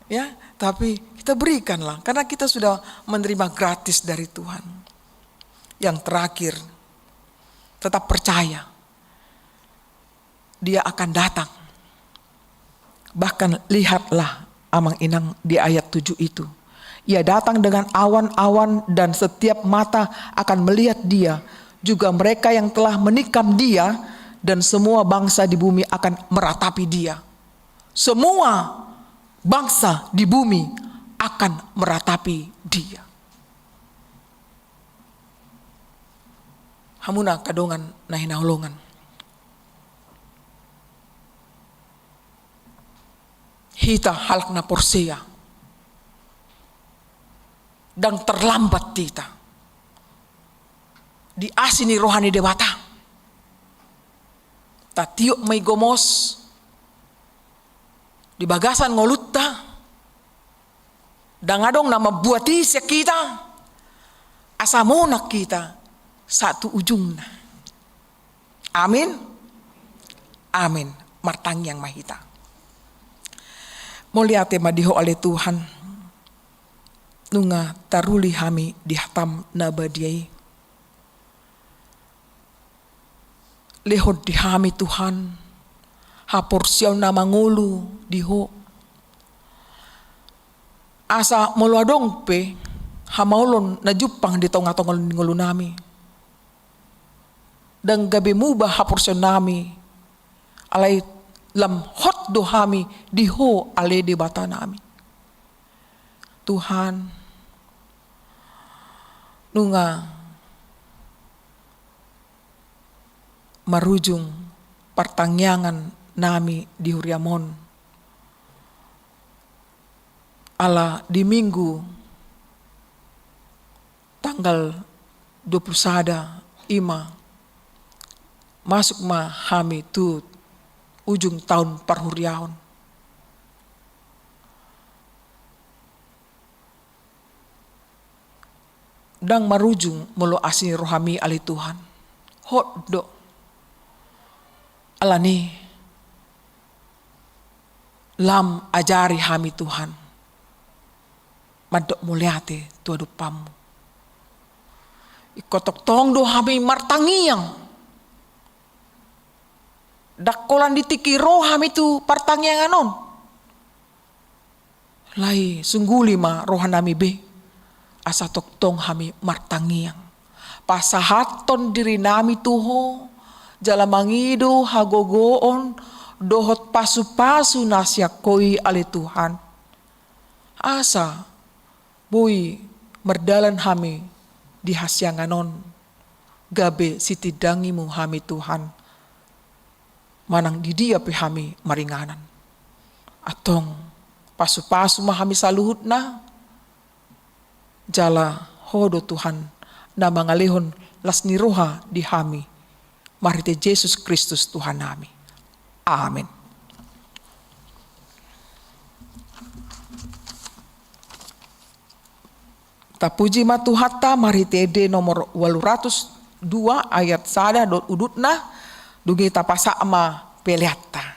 Ya, tapi kita berikanlah, karena kita sudah menerima gratis dari Tuhan. Yang terakhir, tetap percaya. Dia akan datang. Bahkan lihatlah, Amang Inang, di ayat tujuh itu. Ia datang dengan awan-awan dan setiap mata akan melihat Dia, juga mereka yang telah menikam Dia, dan semua bangsa di bumi akan meratapi Dia. Semua bangsa di bumi akan meratapi Dia. Hamuna angka dongan na hinaholongan, hita halak na porsea, ndang terlambat hita di asi ni roha ni Debata. Tatiop ma i gomos di bagasan ngolunta, ndang adong na mambuat i sian hita, asa monang hita sahat tu ujungna. Amin. Amin. Martangiang ma hita. Mauliate ma di Ho ale Tuhan, nunga taruli hami di hataM na badia i. Lehon di hami Tuhan haporseaon na mangolu di Ho, asa molo adong pe hamaolon na jumpang di tonga-tonga ni ngolunami, ndang gabe muba haporseaonnami, alai lam hot do hami di Ho ale Debatanami. Tuhan, nunga marujung partangiangan nami di huriaM on. Ala di Minggu tanggal dua puluh sada i ma masuk ma hami tu ujung taon parhuriaon. Ndang marujung molo asi ni rohaMi ale Tuhan. Hot do. Alani lam ajari hami Tuhan mandok mauliate tu adopanMu. Ingkon tongtong do hami martangiang. Ndang holan di tingki ro hami tu partangiangan on. Alai sungguli ma rohanami be, asa tongtong hami martangiang, pasahathon dirinami tu Ho, jala mangido hagogoon dohot pasupasu na sian Ho i ale Tuhan. Asa boi mardalan hami di hasiangan on, gabe sitindangiMu hami Tuhan, manang di dia pe hami maringanan. Antong pasupasu ma hami saluhutna, jala Ho do Tuhan na mangalehon las ni roha di hami, marhite Jesus Kristus Tuhannami. Amen. Tapuji ma Tuhanta, marhite ende nomor ualu ratus dua ayat sada dohot udutna, dung i tapasahat ma peleanta.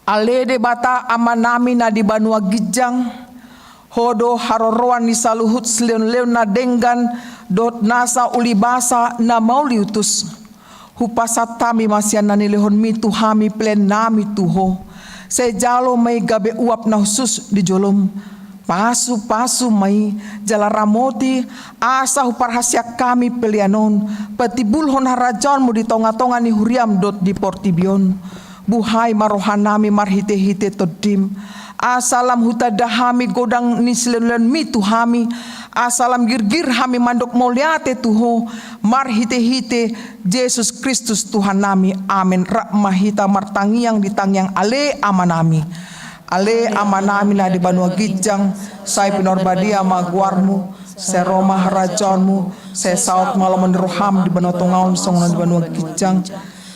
Ale Debata Amanami na di banua ginjang, Ho do haroroan ni saluhut silehonlehon na denggan dohot nasa ulibasa na mauliutus. Hupasahat hami ma sian na nilehonMi tu hami peleannami tu Ho. Sai jalo ma i gabe uap na hushus di joloM. Pasupasu ma i, jala ramoti, asa huparhaseang hami pelean on patimbulhon harajaonMu di tongatonga ni huriaM dohot di portibi on. Buhai ma rohanami marhitehite TondiM, asa lam hutanda hami godang ni silehonlehonMi tu hami, asa lam girgir hami mandok mauliate tu Ho, marhitehite Jesus Kristus Tuhannami. Amen. Rap ma hita martangiang di tangiang Ale Amanami. Ale Amanami na di banua ginjang, sai pinarbadia ma goarMu, sai ro ma harajaonMu, sai saut ma lomo ni rohaM di banua tonga on songon na di banua ginjang.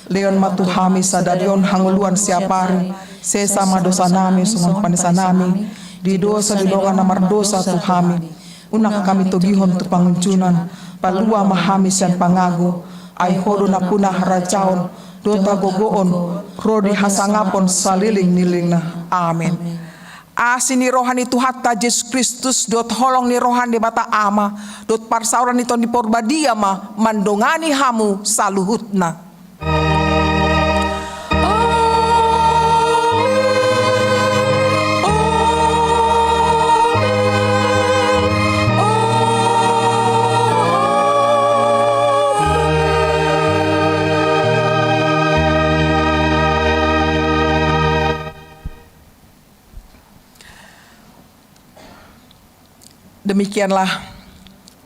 Lehon ma tu hami sadari on hangoluan siapari, sesa ma dosanami songon panesanami di dosa ni dongan na mardosa tu hami. Unang hami togihon tu pangunjunan, palua ma hami sian pangago, ai Ho do nampuna harajaon, dohot hagogoon, ro di hasangapon saleleng ni lelengna. Amen. Asi ni roha ni Tuhanta Jesus Kristus, dohot holong ni roha ni Debata Ama, dohot parsaoran ni Tondi Parbadia ma mandongani hamu saluhutna. Demikianlah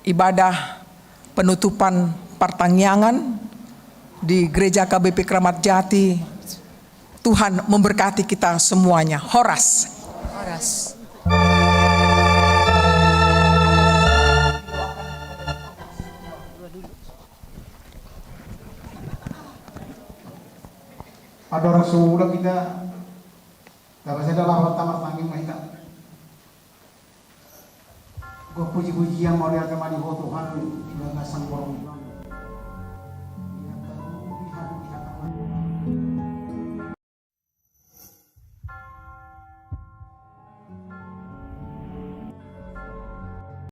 ibadah penutupan partangiangan di Gereja K B P Kramat Jati. Tuhan memberkati kita semuanya. Horas. Horas. Adong sudah kita. Taba sada laho martangiang ma hita. Gok puji-pujian mauliate ma di Ho Tuhan, di bagasan borngin.